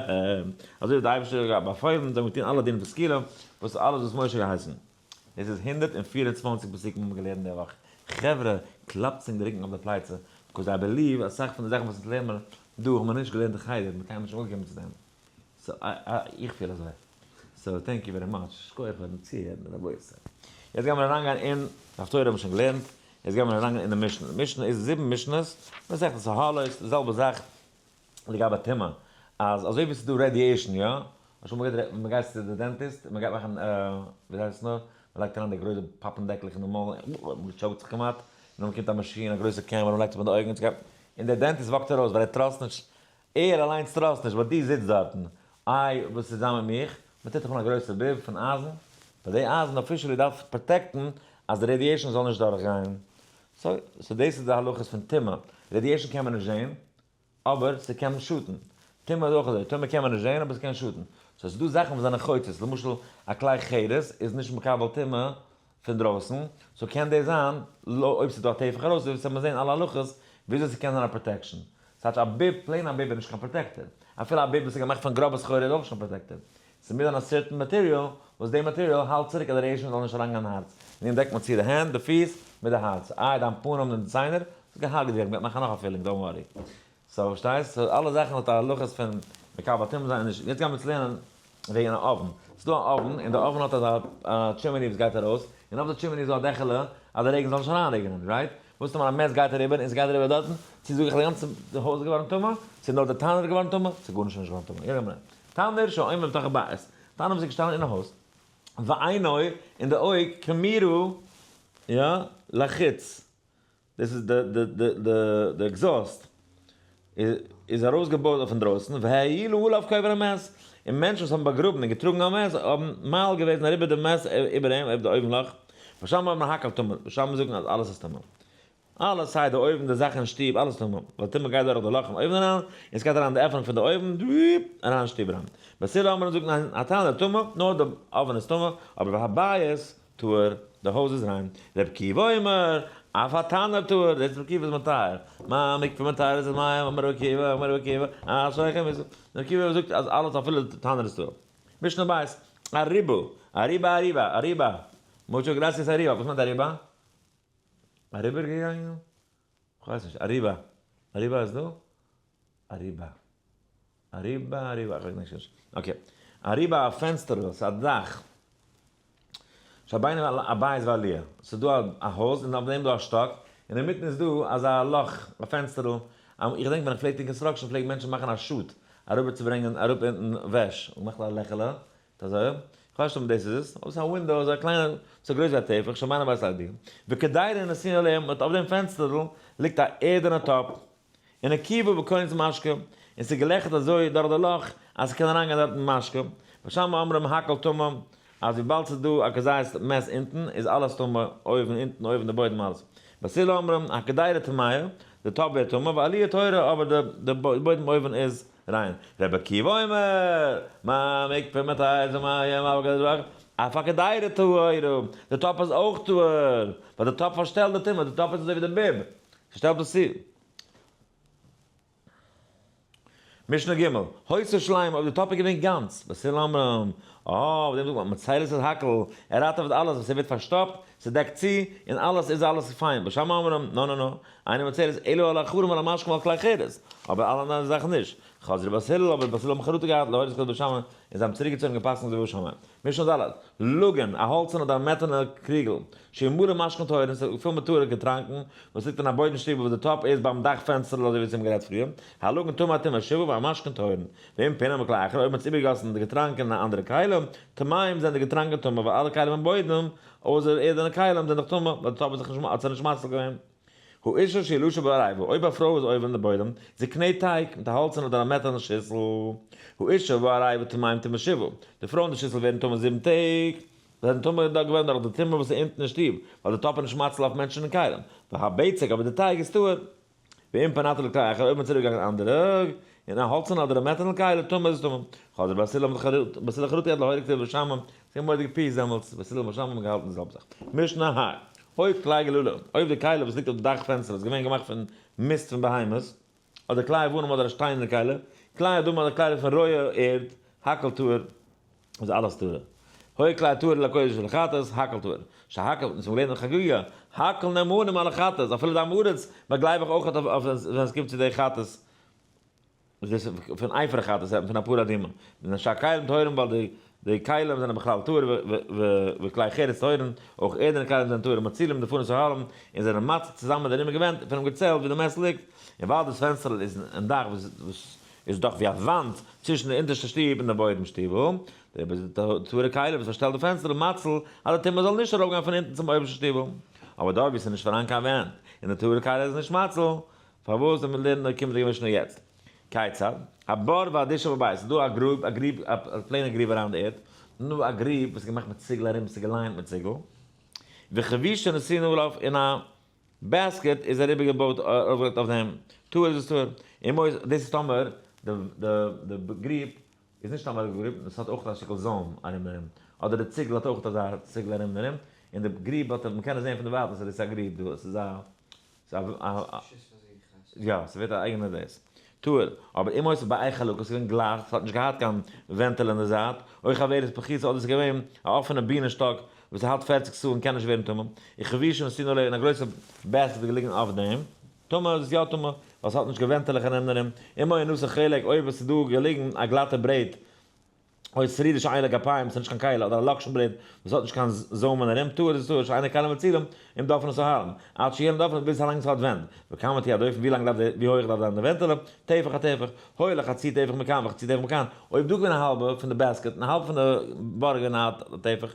S1: אזוי ווי דער אייבערשטער האט באפוילן, זיי האבן געטון אלע דינים פון סקילה, וואס אלעס וואס משה האט געהייסן. דאס איז 124 פסוקים האבן מיר געלערנט די וואך. חברה, קלאפטס ענק די רוקן אויף די פלייצע, because I believe אסאך פון די זאכן וואס אונז לערנען מיר דא האבן מיר נישט געלערנט אין חדר, מיר קיינמאל נישט אנגעקומען צו דעם. so איך פיל אזוי. so thank you very much. שכוח פארן צוהערן רבותי. יעצט גיימיר אריינגיין אין, די הפטורה האבן מיר שוין געלערנט, יעצט גיימיר אריינגיין אין די משנה. די משנה איז זיבן משנות, מסכת אהלות, די זעלבע זאך לגבי טומאה, אז אזוי ווי ס'איז דא radiation, יא? למשל מ'גייט מ'גייט צו די dentist, מ'גייט מאכן ווי הייסט עס נאר? מ'לייגט אריין די גרויסע פאפן דעקלעך אין די מויל, מ'טשאוקט זיך כמעט, און דאן קומט א מאשין, א גרויסע קעמערע, מ'לייגט עס ביי די אויגן, און דער dentist walk ט ארויס ווייל ער trust נישט, ער אליינס trust נישט, ווייל דו זיצט דארטן, איי וואס איז זיין מיט מיך? מ'טוט דיך אן א גרויסע bib פון אייזן, ווייל די אייזן officially דארף protect ן אז די radiation זאל נישט דורכגיין. so דאס איז די הלכות פון טומאה, radiation קען מען נישט זען, אבער ס'קען שאטן. טומאה איז אויך אזוי, טומאה קען מען נישט זען אבער ס'קען שאטן. so ס'איז דא זאכן וואס זענען חוצץ, למשל א כלי חרס איז נישט מקבל טומאה פון דרויסן, so קען דאס זיין, אויב ס'איז דא א טפח ארויס, וועט מען זען אלע הלכות וויאזוי ס'קען זיין א protection. ס'טייטש א bib, plain א bib איז נישט קיין protector. אפילו א bib וואס איז געמאכט פון גראבע סחורה איז אויך נישט קיין protector. ס'מוז זיין א certain material וואס די material האלט צוריק אז די radiation זאל נישט אריינגיין אין הארץ. און דעם דעקט מען צו די הענט, די פיס, מיט די הארץ. איי דיין פנים און די ציינער? זאל געהארגעט ווערן, מ'גייט מאכן נאך א filling, don't worry. so פארשטייסט? so אלע זאכן האט א הלכות פון מקבל טומאה זיין און נישט. יעצט גיימיר אונז לערנען וועגן א אויוון. ס'איז דא א אויוון, און די אויוון האט אזא chimney וואס גייט ארויס, און אויף די chimney איז דא א דעכעלע אז די רעגן זאל נישט אריינרעגענען, right? וואס טאמער א מת גייט אריבער און ס'גייט אריבער דארטן, צו זאג איך די גאנצע הויז איז געווארן טמא, צו נאר די תנור איז געווארן טמא, צו גארנישט איז נישט געווארן טמא. יעצט גיימיר לערנען. תנור שעומד בתוך הבית, תנור וואס איז געשטאנען אין א הויז, ועינו, און די אויג, קמורה, יא, לחוץ, דאס איז די די די די די exhaust, איז ארויסגעבויט אויף אינדרויסן, והאהילו עליו קבר המת, און מענטשן וואס האבן באגראבן און געטראגן א מת האבן מאהיל געוועזן אריבער די מת איבער אים, איבער די אויוון לאך, בית שמאי אומרים הכל טמא, בית שמאי זאגן אז אלעס איז טמא. אלעס סיי די אויוון די זאכן אין שטוב אלעס טמא, ווייל טומאה גייט דורך די לאך אין אויוון אריין, און עס גייט אריין די עפענונג פון די אויוון אריין אין שטוב אריין. בית הלל אומרים זאגט ניין התנור טמא, נאר די אויוון איז טמא, אבער והבית טהור, די הויז איז ריין. רבי עקיבא אומר, אף התנור טהור, דאס רבי עקיבא איז מטהר, מה מקווה מטהר את המים, אמר רבי עקיבא, אמר רבי עקיבא, אשריכם איז, רבי עקיבא זאגט אז אלעס אפילו די תנור איז טהור. משנה בית, אריבה, אריבה אריבה, אריבה, mucho gracias אריבה, וואס מיינט אריבה? אריבערגעגאנגען? כ'ווייס נישט, אריבע, אריבע איז דא? אריבע, אריבע, אריבע, כ'ווייס נישט, okay. אריבה א פענסטערל, ס'איז א דאך. שביין הבית ועליה, ס'איז דא א הויז און אויף דעם דא א שטאק, און אינמיטן איז דא אזא לאך, א פענסטערל, איך געדענק ווען איך פלעג טון construction פלעגן מענטשן מאכן א chute אריבערצוברענגען אראפ אונטן וועש, און מאכט א לעכעלע, אזוי, איך כ'ווייס נישט אויב דאס איז עס, אבער ס'איז א window, אזא קליינע, ס'איז גרויס ווי א טפח, שבינה בית ליידיג. וקדירה נתונה עליה, אויף דעם פענסטערל ליגט א ערדענע טאפ, און נקובה בקונץ משקה, און ס'איז געלעכערט אזוי דורך די לאך אז ס'קען אריינגיין דארטן משקה. בית שמאי אומרים הכל טמא, אז וויבאלד ס'איז דא א כזית מת אונטן איז אלעס טמא, אויבן, אונטן, אויבן, די בוידעם אלעס. בית הלל אומרים הקדירה טמאה, די טאפ ווערט טמא, ועליה טהורה, אבער די בוידעם אויבן איז ריין. רבי עקיבא אומר, מה מקווה מטהר את המים אף הקדירה טהורה, די טאפ איז אויך טהור, ווייל די טאפ פארשטעלט די טומאה, די טאפ איז אזוי ווי די ביב, ס'שטעלט עס צו. משנה ג', היתה שלימה, אויב די טאפ איז געווען גאנץ, בית הלל אומרים, אה, אויף דעם זאגט מען, מציל את הכל, ער ראטעוועט אלעס וואס ער ווערט פארשטאפט, ס'דעקט צו, און אלעס איז אלעס פיין, בית שמאי אומרים, נא נא נא, אינו מציל את אלא על החרם ועל המשקה ועל כלי חרס, אבער אלע אנדערע זאכן נישט. חזרו בית הלל, אבער בית הלל האבן חרטה געהאט, להורות כבית שמאי, און זיי האבן צוריקגעצויגן און געפסקנט אזוי ווי בית שמאי. משנה ד', לוגין, א האלצערנע אדער א מעטענע קריגל, שהוא מלא משקין טהורין, ס'איז פול מיט טהור'ע געטראנקען, וואס ליגט אין א בוידעם שטיבל וואס די טאפ איז ביים דאך פענסטערל אזוי ווי אונז האבן גערעדט פריער, הלוגין טמא טומאת שבעה והמשקין טהורין, ואם פינם בכלי אחר, אויב מ'האט עס איבערגעגאסן די געטראנקען אין א אנדערע כלי, טמאים זענען די געטראנקען טמא ווייל אלע כלים אין בוידעם, אויסער ערדענע כלים, זענען דאך טמא, ווייל די טאפ האט זיך נישט האט זיך נישט מציל געווען. האשה שלשה בעריבה, אויב א פרוי איז עובר אין די בוידעם, זי קנעט טייג, מיט א האלצערנע אדער א מעטעלנע שיסל, האשה והעריבה טמאים טומאת שבעה, די פרוי און די שיסל ווערן טמא זיבן טעג, זיי זענען טמא געווארן דורך די טומאה וואס איז אונטן אין שטוב, ווייל די טאפ איז נישט מציל אויף מענטשן און כלים, והבצק אבער די טייג איז טהור. ואם פנתה לכלי אחר, אויב מען איז צוריק געגאנגען אנדערע, אין א האלצערנע אדער א מעטעלנע כלי, טמא איז עס טמא. חזרו בית הלל האבן בית הלל חרטה געהאט להוריד כתיב בית שמאי, זיי האבן מורא'דיגע peace דעמאלטס, בית הלל און בית שמאי האבן געהאלטן די זעלבע זאך. משנה ה. אויב כלי גלולה, אויב די כלי וואס ליגט אויף די דאך פענסטער איז געווען געמאכט פון מיסט פון בהמות, אדער כלי אבנים אדער א שטיינערנע כלי, כלי אדמה אדער כלי פון רויע ערד, הכל טהור, איז אלעס טהור. היה כלי טהור לקודש ולחטאת, הכל טהור. שהכל, אונז האבן געלערנט אין חגיגה, הכל נאמנים על החטאת, אפילו די עם הארץ באגלייב איך אויך אויף ווען עס קומט צו די חטאת. דאס איז פון אפר החטאת רעדט מען פון א פרה אדומה. און שהכלים טהורים ווייל די די כלים זענען בכלל טהור וכלי חרס טהורים, אויך ערדענע כלים זענען טהור ומצילים דפנות האהלים און זענען מציל צוזאמען מיט די ארומיגע ווענט פונעם געצעלט ווי די מת ליגט, און ווייל דאס פענסטערל איז אין דאך וואס איז דאך ווי א וואנט צווישן די אונטערשטע שטוב און די בוידעם שטיבל, דעריבער איז די טהור'ע כלי וואס פארשטעלט די פענסטערל מציל אז די טומאה זאל נישט ארויפגיין פון אונטן צום אויבערשטן שטיבל. אבער דארט וואו עס איז נישט פארהאן קיין ווענט און די טהור'ע כלי איז נישט מציל, פארוואס ווען מיר לערנען די קומענדיגע משנה יעצט? כיצד? הבור והדיש שבבית, ס'איז דא א גרוב, א גריב, א פלעינע גריב אריין די ערד, נאר א גריב וואס איז געמאכט מיט ציגל ארום, ס'איז געליינט מיט ציגל, וכבישה נתונה עליו, און א basket איז אריבער געבויט ארויפגעלייגט אויף דעם, טהור איז עס טהור, אם אויס, דאס איז טאמער די די גריב איז נישט סתם א גריב, עס האט אויך א שטיקל זוים ארום ארום, אדער די ציגל האט אויך אזא ציגל ארום ארום, און די גריב האט, מ'קען עס זען פון דערווייטענס אז דאס איז א גריב דא, עס איז א. יא, ס'ווערט א אייגענע דאס. טהור. אבער אם היתה באי חלקה, ס'איז געווען גלייך, ס'האט נישט געהאט קיין ווענטעלע אין די זייט, או חוברת פחותה, אדער ס'איז געווען א אפענע בינען שטאק וואס האלט 40 סאה און קען נישט ווערן טמא, וכבישה נתונה עליה און א גרויסע basket איז געליגן אויף דעם, טמא איז עס יא טמא, ווייל ס'האט נישט קיין ווענטעלעך ארום און ארום, אם היה נתון חלק, אויב עס איז דא געליגן א גלאטע ברעט או צרידה שאין לה גפיים, ס'איז נישט קיין כלי, אדער א לאקשן ברעט וואס האט נישט קיין זוימען ארום, טהור איז טהור, שאין הכלים מצילים, אם דופנות אהלים, עד שיהיה להם דופן ביז אזאלאנג ס'האט ווענט, וכמה תהיה הדופן ווי לאנג דארף די, ווי הויך דארף זיין די ווענטעלע, טפח א טפח, היה לה חצי טפח מכאן וחצי טפח מכאן, אויב דא געווען א האלבע פון די basket און א האלבע פון די בארג געווען א טפח,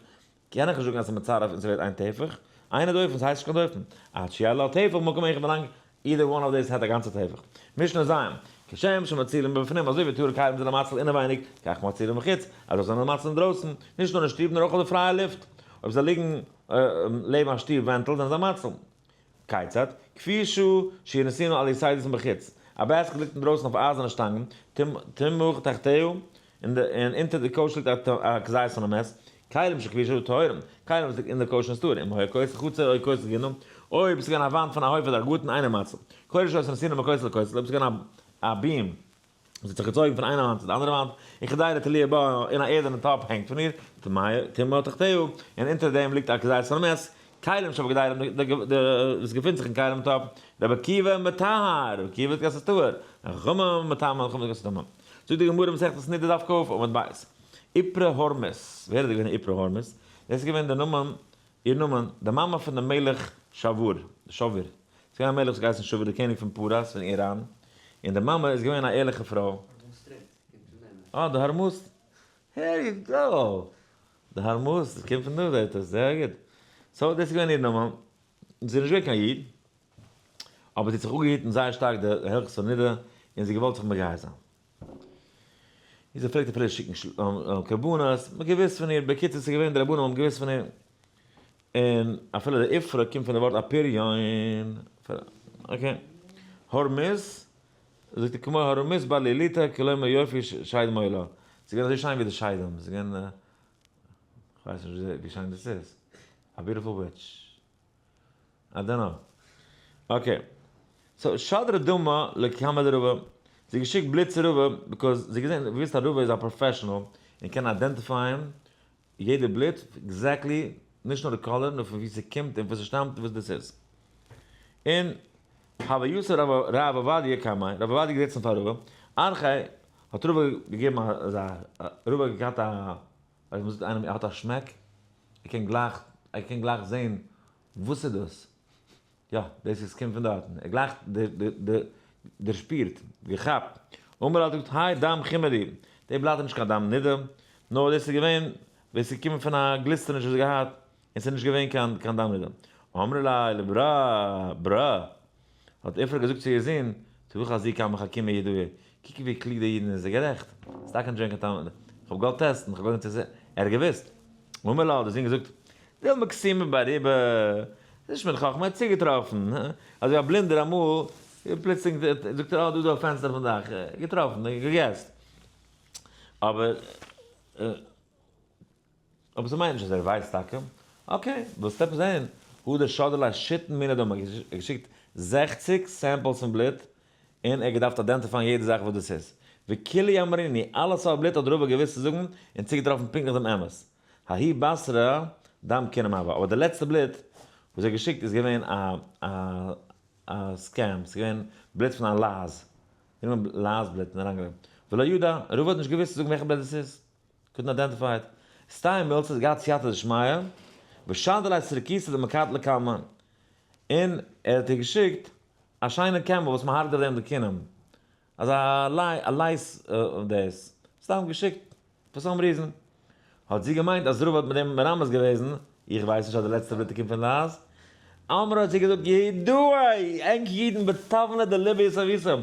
S1: קען איך נישט זאגן אז ס'איז מצרף און ס'ווערט איין טפח, אינו דופן, ס'הייסט נישט קיין דופן, עד שיהיה לה טפח במקום אחד ווילאנג either one of these האט א גאנצע טפח. משנה ז', כשם שמצילים מבפנים, אזוי ווי טהור'ע כלים זענען מציל אינעווייניג, כך מצילים מחוץ, אזוי זענען מציל אינדרויסן, נישט נאר אין שטוב נאר אויך אויף די פרייע לופט, אויב זיי ליגן לעבן א שטוב ווענטל זענען זיי מציל. כיצד? כפישה שנתונה על יתדות מבחוץ, א basket ליגט אינדרויסן אויף אייזערנע שטאנגען, תמוך תחתיה, און אונטער די קויש ליגט א כזית פון א מת, כלים שבכפישה טהורים, כלים וואס ליגט אין די קויש איז טהור, אם היה כותל חצר או כותל גינה, אויב עס איז געווען א וואנט פון א הויף אדער א גארטן אינו מציל, קורה שהיתה נתונה מכותל לכותל, אויב עס איז געווען א beam וואס האט זיך געצויגן פון איין וואנט צו די אנדערע וואנט, וכדירה תלויה בה, און א ערדענע טאפ הענגט פון איר, טמאה תחתיה, און אונטער דעם ליגט א כזית פון א מת, כלים שבקדירה, וואס געפינט זיך אין כלים טאפ, רבי עקיבא מטהר, רבי עקיבא זאגט אז עס איז טהור, חכמים מטמאין, חכמים זאגן אז עס איז טמא. זאגט די גמרא מסכת נדה דף כ עמוד ב', איפרא הורמיז, ווער איז געווען איפרא הורמיז? דאס איז געווען די נאמען, איר נאמען, די מאמע פון דעם מלך שבור, שבור, ס'איז געווען א מלך וואס האט געהייסן שבור, דער קעניג פון פרס, פון איראן, און די מאמע איז געווען א ערליכע פרוי.
S2: הארמוז Strait קומט פון דעם.
S1: אה, די הארמוז, here you go! די הרמוז, דאס קומט פון דא זעהט אויס, זייער גוט. so דאס איז געווען איר נאמען, זי איז נישט געווען קיין איד, אבער זי האט זיך אפגעהיטן זייער שטארק די הלכות פון נידה, און זי האט געוואלט זיך מגייר זיין. און זי פלעגט אפילו שיקן קרבנות, מען האט געוואוסט פון איר, בקיצור ס'איז געווען די רבנים האבן געוואוסט פון איר, און אפילו די איפרא קומט פון די ווארט אפריון, okay. הורמיז, זאגט ער כמו הרמית בר ליליתא כלומר יופי שד מולה, ס'איז געווען אזוי שיין ווי די שדים, ס'איז געווען, כ'ווייס נישט ווי שיין דאס איז, א beautiful witch. I don't know. okay. so שדרה דמא לקמיה דרבא, זי האט געשיקט בלוט צו רבא, because זי האט געזען, געוואוסט אז רבא איז א professional און קען identify ען יעדע בלוט exactly, נישט נאר די color, נאר פון וואו ס'קומט און וואס ס'שטאמט און וואס דאס איז. און הוה יתיב רב עובדיה קמיה, רב עובדיה געזעצן פאר רבא, אנכי האט רבא געגעבן אזא, רבא האט געהאט א, ווייסט מ'זאגט איינעם ער האט א שמעק, ער קען גלייך, ער קען גלייך זעהן וואס איז דאס, יא דאס איז קומט פון דארטן, ער גלייך דערשפירט, געכאפט, אמר האט געזאגט האי דם חימר הוא, די בלאט איז נישט קיין דם נידה, נאר דאס איז געווען ווען ס'איז געקומען פון א גליסטעניש וואס זי האט געהאט, און ס'איז נישט געווען קיין קיין דם נידה. אמרה ליה לברא ברא, האט עפרא געזאגט צו איר זון, תא חזי כמה חכימי יהודאי, קוק ווי קלוג די אידן זענען, גערעכט, ס'איז טאקע נישט געווען קיין דם נידה, כ'האב געוואלט test ן, כ'האב געוואלט זען צו ער האט געוואוסט. אמר לה האט דער זון געזאגט, דילמא קסימא ברובא, ס'איז נישט מיט חכמה, ער האט צוגעטראפן, אזוי א בלינדער אמאל, פלוצלינג זאגט ער, אה, דא איז דא א פענסטער אויפן דאך, געטראפן, גע guess ט. אבער. אבער ס'מיינט נישט אז ער ווייסט טאקע. okay, ווילסט עפעס זעהן? הדר שדר ליה שיתין מיני דמא, ער האט געשיקט 60 samples פון בלוט, און ער האט געדארפט identify ען יעדע זאך וואס דאס איז. וכולהו אמרינהו, אלע סארט בלוט האט רבא געוואוסט צו זאגן, און צוגעטראפן פונקטליך דעם אמת. ההיא בתרא דם כינים הוה, אבער די לעצטע בלוט וואס ער האט געשיקט איז געווען א א א scam, ס'איז געווען בלוט פון א לייז, גענומען לייז בלוט און אריינגעלייגט. ולא ידע, רבא האט נישט געוואוסט צו זאגן וועלכע בלוט דאס איז. couldn't identify it. סתימא מילתא האט געהאט סייעתא דשמיא, ושדר ליה סרקיסא דמקטלא כלמא, און ער האט איר געשיקט א שיינע camel וואס מען הרג'ט אויף דעם די כינים, אזא lice דאס, סתם געשיקט for some reason. האט זי געמיינט אז רבא האט מיט דעם מרמז געוועזן, איך ווייס נישט אז די לעצטע בלוט קומט פון לייז. אמרה האט זי געזאגט, יהודאי, ענק אידן בתבנא דליבא יתיביתו,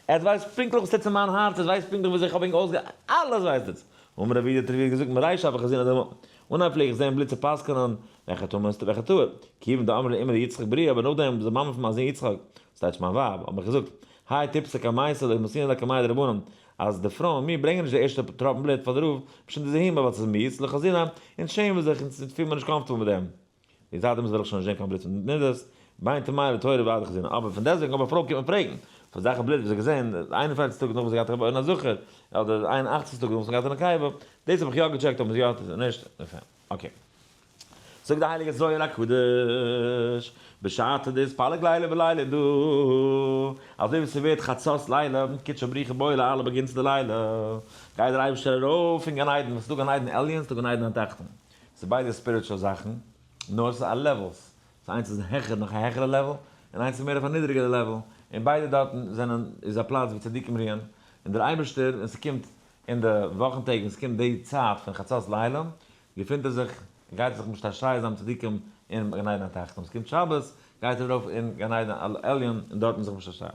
S1: עטס ווייסט פונקטליך וואס טוט אין מיין הארץ, עטס ווייסט פונקטליך וויאזוי איך האב ענק אויסגע. אלעס ווייסט עטס. אמר רב יהודה האט רב יהודה געזאגט, מרישא הוה חזינא דמא, אנהייב פלעג איך זען בלוט צו פסק'נען וועלכע טמא איז וועלכע טהור, כיוון דאמרה לי אימא דיצחק ברי, אבער נאכדעם וואס די מאמע פון מיין זון יצחק, דאס טייטש מיין ווייב, האט מיך געזאגט, האי טיפתא קמייתא לא מסינא לקמיה דרבנן, אז די פרויען מיר ברענגען נישט די ערשטע טראפן בלוט פאר די רב, משום דזהימא ווייל ס'איז מיאוס, לא חזינא, אונז שעמען מיר זיך, אונז פילן מיר נישט comfortable מיט דעם. און זייט דעמאלטס וויל איך שוין נישט זען קיין בלוט פון נדות, בין טמאה לטהורה ועד חזינא, אבער פון דעסטוועגן אויב א פרוי קומט מיר פרעגן פאר זאכן בלוט וואס זי האט געזען 41 טאג נאך וואס זי האט געהאט א זכר, אדער 81 טאג נאך וואס זי האט געהאט א נקבה, דאס האב איך יא גע check ט אויב זי האט עס אדער נישט, okay. זאגט די הייליגע זוהר הקדוש, בשעתא דאתפלג ליליא בליליא דא, אזוי ווי ס'ווערט חצות לילה, קודשא בריך הוא בעי לאעלא בגנצא דלעילא, גייט דער אייבערשטער ארויף אין גן עדן, וואס איז דא גן עדן עליון, ס'איז דא גן עדן התחתון, ס'איז ביידע spiritual זאכן, נאר ס'איז א levels, ס'איז איינס איז העכער נאך א העכערע level, און איינס איז מער אויף א נידעריגערע level, און ביידע דארטן זענען, איז א פלאץ ווי צדיקים רוען, און דער אייבערשטער ווען ס'קומט אין די וואכן טעג ווען ס'קומט די צייט פון חצות לילה, געפינט ער זיך, גייט ער זיך משתעשע זיין מיט צדיקים אין גן עדן התחתון, עס קומט שבת, גייט ער ארויף אין גן עדן העליון און דארטן זיך משתעשע.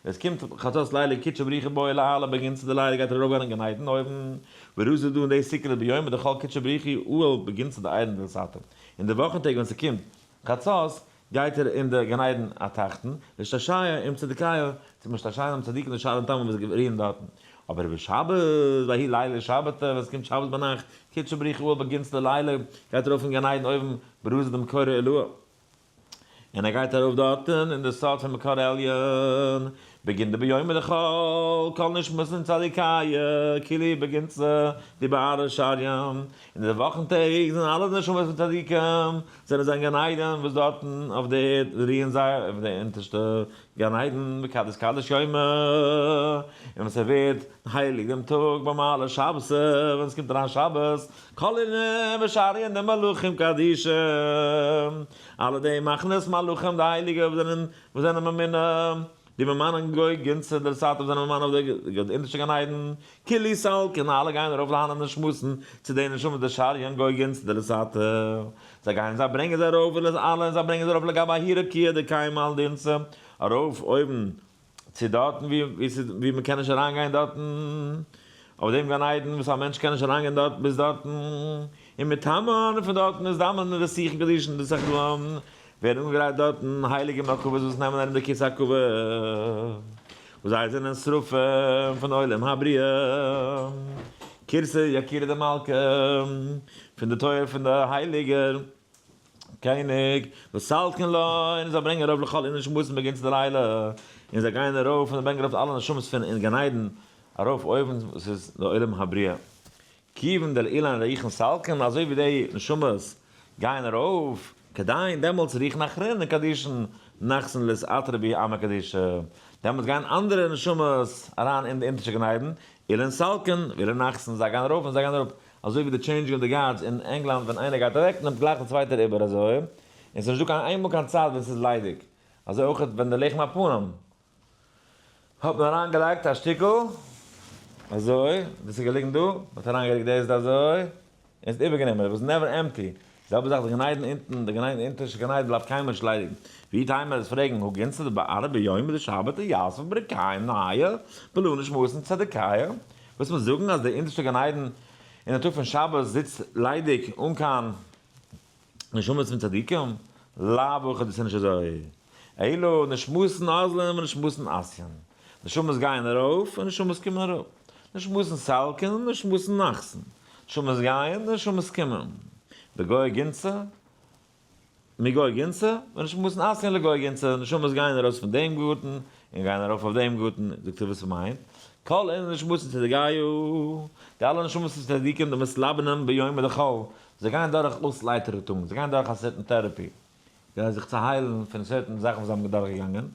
S1: עס קומט חצות לילה קודשא בריך הוא בעי לאעלא בגנצא דלעילא גייט ער ארויף גיין אין גן עדן אויבן, ורזא דא אין די סוכות ביומא דחל קודשא בריך הוא עאל בגנצא דעדן דלתתא, אין די וואכן טעג ווען ס'קומט חצות גייט ער אין די גן עדן התחתון, להשתעשע עם צדיקיא, צו משתעשע זיין מיט צדיקים דשרין תמן וואס רוען דארטן. אבער בשבת, ויהי לילה שבתא, ווען עס קומט שבת ביינאכט, קודשא בריך הוא עאל בגנצא דלעילא, גייט ער ארויף אין גן עדן אויבן, ברזא דמקורא עילאה. און ער גייט ארויף דארטן אין די סוד פון מקור עליון, בגין דביומא דחל כל נשמתין צדיקיא כולהו בגנצא דבארעא שריא, אין די וואכן טעג זענען אלע נשמות פון צדיקים זענען זיי אין גן עדן וואס דארטן אויף די ערד רוען זיי אויף די אונטערשטע גן עדן בקדש קדש יומא, און ווען ס'ווערט הייליג דעם טאג במעלי שבתא ווען ס'קומט אריין שבת כל אינון בשריין די מלאכים קדישין, אלע די מחנות מלאכים די הייליגע וואס זענען וואס זענען ממונה. די ממנן גוי גינצע דער סאטער זענען ממנה אויף די אונטערשטע גן עדן, כולי סלקין אלע גייען ארויף להנן נשמת'ן צו די נשמות די שריין גוי גינצע דער סאטער, זיי גייען זיי ברענגען זיי ארויף אלע און זיי ברענגען זיי ארויף לגבי ההירה קיה דקיימא על דינצע ארויף אויבן צו דארטן ווי מען קען נישט אריינגיין דארטן, אויף דעם גן עדן וואס א מענטש קען נישט אריינגיין דארט ביז דארטן, און מיטאמאל פון דארטן איז דאמען די שיחין קדישין די סכלם, ווערן אנגעגרייט דארטן הייליגע מרכבות וואס נעמען ארום די כסא הכבוד, וואס זיי זענען שרפים פון עולם הבריאה, כורסי יקירא דמלכא, פון די טויער פון די הייליגער. קעניג, וסלקין לו, און זיי ברענגען ארויף לכל אינון נשמתין בגנצא דלעילא, און זיי גייען ארויף און זיי ברענגען ארויף אלע נשמות פון אין גן עדן ארויף אויבן וואס איז די עולם הבריאה. כיוון דלאילן רוחין סלקין, אזוי ווי די נשמות גייען ארויף, כדין דעמאלטס רוחין אחרינין קדישין נחתין לאתעטרא בהו עמא קדישא, דעמאלטס גייען אנדערע נשמות אריין אין די אונטערשטע גן עדן, אילן סלקין ואילן נחתין, זיי גייען ארויף און זיי גייען אראפ, אזוי ווי די changing of the guards אין ענגלאנד ווען איינער גייט אוועק נעמט גלייך די צווייטער איבער אזוי, און ס'איז נישטא קיין איינמאל קיין צייט ווען ס'איז ליידיג, אזוי אויך ווען די לחם הפנים האט מען אריין געלייגט א שטיקל אזוי, דאס איז געליגן דא, מ'האט אריין געלייגט דאס דא אזוי, און ס'איז איבערגענומען, it was never empty, די זעלבע זאך די גן עדן אונטן, די גן עדן אונטערשטע גן עדן בלייבט קיינמאל נישט ליידיג, ווי טיימער עס פרעגן הא גינתא דבארעא ביומא דשבתא יתיב ברכייא נהיא בלא נשמתין צדיקיא, וואס מיר זאגן אז דער אונטערשטער גן עדן אין די טאג פון שבת זיצט ליידיג אן קיין נשמות פון צדיקים, לאו הכי דאס איז נישט אזוי, אלא נשמתין אזלין ונשמתין אתיין, נשמות גייען ארויף און נשמות קומען אראפ, נשמתין סלקין און נשמתין נחתין, נשמות גייען און נשמות קומען, בגוי גינצא מגוי גינצא, ונשמתין אתיין לגוי גינצא, נשמות גייען ארויס פון דעם גארטן און גייען ארויף אויף דעם גארטן, זאגט ער וואס ס'מיינט, כל אינון נשמתין צדיקייא, די אלע נשמות פון צדיקים דמתלבנין ביומא דחול, זיי גייען דורך אויסלייטערונג, זיי גייען דורך א certain therapy, כדי זיך צו היילן פון certain זאכן וואס זיי האבן דורכגעגאנגען,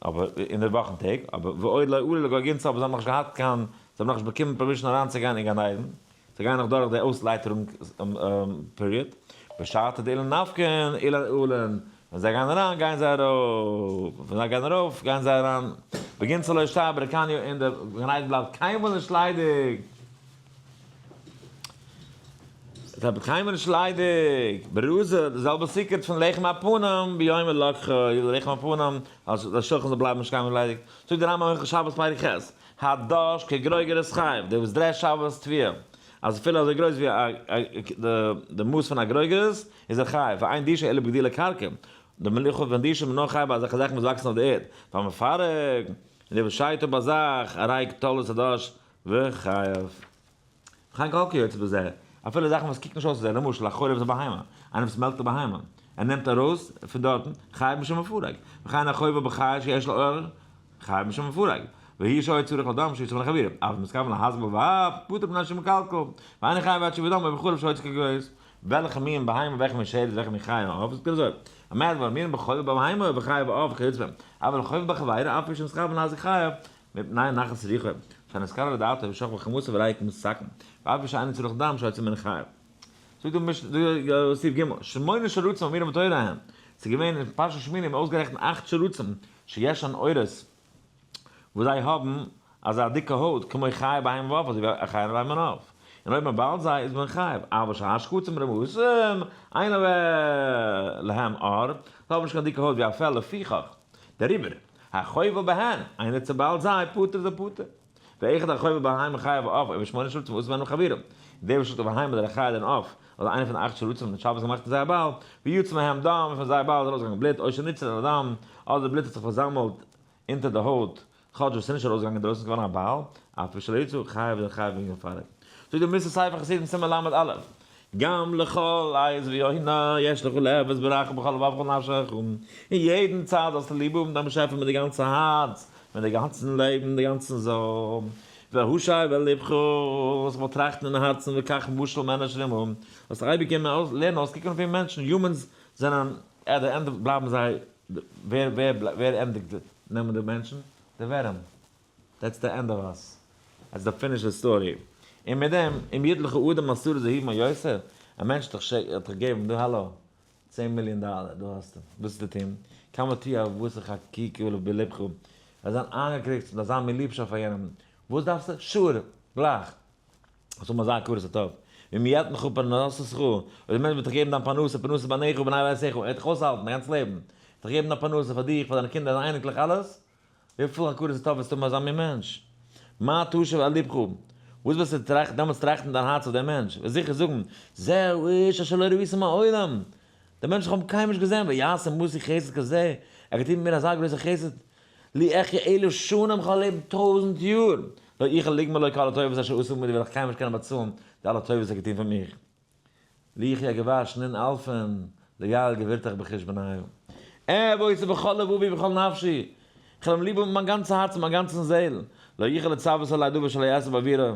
S1: אבער אין די וואכן טעג, אבער ועוד לא עלו לגוי גינצא, אבער זיי האבן נאכנישט געהאט קיין, זיי האבן נאכנישט באקומען permission אריינצוגיין אין גן עדן, זיי גייען נאך דורך די אויסלייטערונג period, בשעתא דאילן נפקין אילן עלין, ווען זיי גייען אריין גייען זיי ארויף, ווען זיי גייען ארויף גייען זיי אריין, בגינצא לא שתא ברקניא און די גן עדן בלייבט קיינמאל נישט ליידיג, עס בלייבט קיינמאל נישט ליידיג, ברזא די זעלבע secret פון לחם הפנים ביומא דלקחא, לחם הפנים אז די שולחן זאל בלייבן נישט קיינמאל ליידיג, זאגט די רמב ם הלכות שבת פרק ח', הדש כגרוגרת חייב, דער וואס דרעשט שבת תבואה, אז אפילו אזוי גרויס ווי די מאס פון א גרוגרת, איז ער חייב, ואין דישא אלא בגדילי קרקע, די מלוכה פון דישא איז נאר חייב ביי אזעלכע זאכן וואס וואקסן אויף די ערד, והמפרק, און דער וואס שיידט אפ א זאך, הרי תולת הדש וחייב. וכן כל כיוצא בזה, אפילו זאכן וואס קוקט נישט אויס אזוי, למשל א חולב את הבהמה, איינער וואס מעלקט א בהמה, ער נעמט ארויס פון דארטן, חייב משום מפרק, וכן החובל בחיה שיש לה עור, חייב משום מפרק, והוא שהיה צריך לדם שיצא מן החבורה, אבל מתכוון להזיק בלבד, פטור מפני שמקלקל, ואינו חייב עד שיביא דם או בחלב שהוציא כגויס. וועלכע מין בהמה, וועלכע מין שרץ, וועלכע מין חיה און עוף, איז אזוי, במה דברים אמורים בחולב בבהמה ובחיה ועוף וכיוצא בהם, אבל חולב בחבירו, אף על פי שמתכוון להזיק חייב, מפני נחת רוחו, שנתקרב לדעתו ושכב בחמתו והרי כמתקן, ואף על פי שאינו צריך דם שהוציא ממנו חייב. זאגט דער משנה, סעיף ג', שמונה שרצים האמורים בתורה הן, ס'איז געווען אין פרשת שמיני האבן אויסגערעכנט אכט שרצים שיש להן עורות, וואס זיי האבן אזא דיקע הויט כמו חיה בהמה ועוף אזוי ווי א חיה בהמה און עוף, און אויב מען באלט זיי איז מען חייב, אבל שאר שקצים רמסים אין להם עור, זיי האבן נישט קיין דיקע הויט ווי א פעל לפיכך, דעריבער, החובל בהן, איינער צובאלט זיי, פטור איז ער פטור. ואחד החובל בהמה חיה ועוף, או בשמונה שרצים ועשה ממנו חבורה. דער וואס שלאגט אויף א בהמה אדער א חיה אדער אן עוף, אדער איינער פון די אכט שרצים האט שבת געמאכט אין זייער בעל, ויצא מהם דם, און פון זייער בעל איז ארויסגעגאנגען בלוט, או שניתצר על הדם, אדער די בלוט האט זיך פארזאמלט אונטער די הויט, כאטש וואס ס'איז נישט ארויסגעגאנגען אינדרויסן, ס'איז געווארן א בעל, אף על פי שלא יצא, חייב איז ער חייב וועגן מפרק. זאגט דער מוסר ספר חסידים סימן ל"א, גם לכל עת ועונה יש לך לאהוב את בוראך בכל לבבך ונפשך, אין יעדן צייט זאלסטו ליב האבן דיין באשעפער מיט די גאנצע הארץ, מיט די גאנצן לעבן, די גאנצן זאל, והשב אל לבך, זאלסט באטראכטן אין הארצן וכך משל מאנוש רימון, זאלסט אייביג קומען לערנען אויסקוקן אויף מענטשן, humans זענען at the end בלייבן זיי, ווער ווער ווער ענדיגט נעמען די מענטשן? די ווערים. that's the end of us. that's the finish the story. און מיט דעם, אם יתן לך אדם עשרה זהובים או יותר, א מענטש האט דיך געגעבן, דא האלא, 10 מיליאן דאלער, דא האסטו, וואס איז די טון? כמה תהיה אהבתך חקוקה בלבך. וועסט זיין איינגעקריצט מיט אזא מין ליבשאפט פאר יענעם. וואס דארפסטו? sure, גלייך. זאל מען זיין הכרת הטוב. ואם יתן לך פרנסתך, אויב דער מענטש וועט דיך געבן דיין פרנסה, פרנסת בניך ובני ביתך, ער וועט דיך אויסהאלטן דיין גאנץ לעבן, וועט דיך געבן דיין פרנסה פאר דיך, פאר דיינע קינדער, דיינע אייניקלעך, אלעס, וויפיל הכרת הטוב וועסטו האבן אזא מין מענטש? מה תשוב אל לבך? וואס וועסטו טראכטן דעמאלטס טראכטן אין דיין הארץ אויף דעם מענטש? וועסט זיכער זאגן, זהו האיש אשר לא ראיתי מעולם, דער מענטש איך האב אים קיינמאל נישט געזען, ויעש עמתי חסד כזה, ער האט געטון מיט מיר אזא גרויסע חסד, לו אחיה אלף שנים, כ'וועל לעבן טויזנט יאר, לא אוכל לגמול לו כל הטובות אשר עשה עמדי, וועל איך קיינמאל נישט קענען באצאלן די אלע טובות וואס ער האט געטון פאר מיך. לו יחיה גבר שנין אלפין, לא יעלה גבורתך בחשבוניו. אהב אותו בכל לבבי ובכל נפשי, כ'וועל אים ליב האבן מיט מיין גאנצע הארץ און מיין גאנצן זעהל, לא יוכל לצוות עלי דבר שלא אעשה בעבורו, ער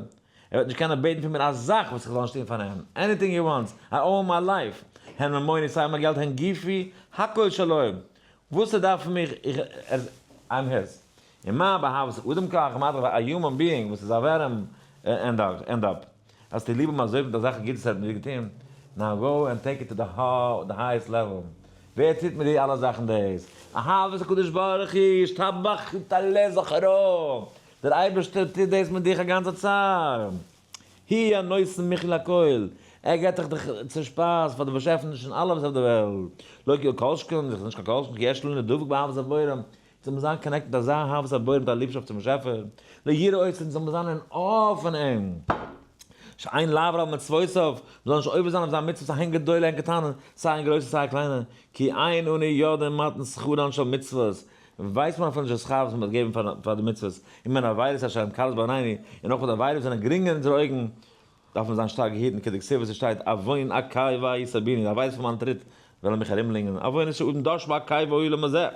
S1: וועט נישט קענען בעטן פון מיר א זאך וואס איך זאל נישט טון פאר אים, anything he wants, I owe him my life, הן ממוני סיי מיין געלט הן גופי, הכל שלו, וואס ער דארף פון מיך, איך, I'm his. און מה באהבת אדם כך, מה דאך א human being וואס איז א ווערים end up, האסטו ליב האבן אזוי מיט אזעלכע גוטס ער האט מיט דיר געטון, now go and take it to the highest level, ווער טוט מיט די אלע זאכן דאס? אהבת הקדוש ברוך הוא ישתבח יתעלה זכרו, דער אייבערשטער טוט דאס מיט דיך א גאנצע צייט, הוא הנותן מחיה לכל, ער געבט דיך דיך צו שפייז פאר די באשעפענישן אלע וואס אויף די וועלט, לא כי כל שכן, זיך נישט קיין כל שכן, כי יש לנו דבוק באהבת הבורא, זאל מען זיין connected מיט אזא אהבת הבורא מיט א ליבשאפט צום באשעפער, לא יראה אותו, זאל מען זיין אין awe פון אים, שאין לעבור על מצוותיו, מען זאל נישט עובר זיין אויף זיין מצוות הן גדולה הן קטנה, סיי אין גרויסע סיי אין קליינע, כי אין אנו יודעים מתן שכרן של מצוות, ווייסט מען אפילו נישט די שכר וואס מען וועט געבן פאר די מצוות, ומן העבירות אשר הן קלות בעינינו, און אויך פון די עבירות וואס זענען גרינג אין אונזערע אויגן, דארף מען זיין שטארק געהיטן כדכתיב וואס עס שטייט עוון עקבי יסביני, די עבירות פון מיין טריט וועלן מיך ארומלינגען, עוונות שאדם דש בעקבו העולם הזה,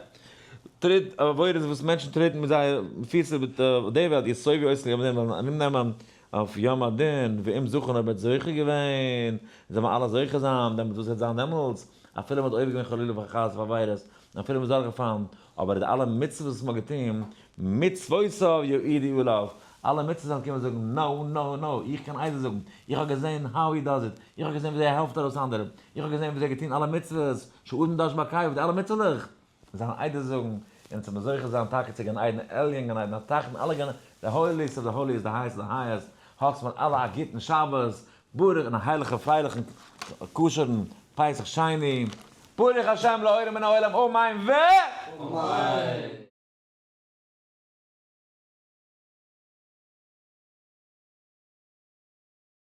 S1: טריט, עבירות וואס מענטשן טרעטן מיט זייער פיס איבער די וועלט, יסובו אותנו ליום הדין, וועלן ארומנעמען אויף יום הדין, ואם זכינו אויב ער האט זוכה געווען, זאל מען אלע זוכה זיין, דעמאלטס וואס וועט זיין דעמאלטס, אפילו מען האט עובר געווען חלילה וחס אויף עבירות, אפילו מען איז דורכגעפאלן, אבער די אלע מצוות וואס מען האט געטון, מצוותיו יעידו עליו, אלע מצוות זאלן קומען זאגן, no, no, no, איך קען עדות זאגן, איך האב געזען how he does it, איך האב געזען וויאזוי ער העלפט ארויס אנדערע, איך האב געזען וויאזוי ער האט געטון אלע מצוות, שאדם דש בעקביו, די אלע מצוה'לעך, זאלן עדות זאגן, און צו זוכה זיין טאקע צו גן עדן עליון, גן עדן התחתון, אלע גן, די holiest of the holiest, די highest of the highest, האטס מיר אלע א גוטן שבת, ברוך און א הייליגן פרייליכן כשר'ן פסח שני, ברוך השם לעולם מן העולם אמן ו.
S2: אמן!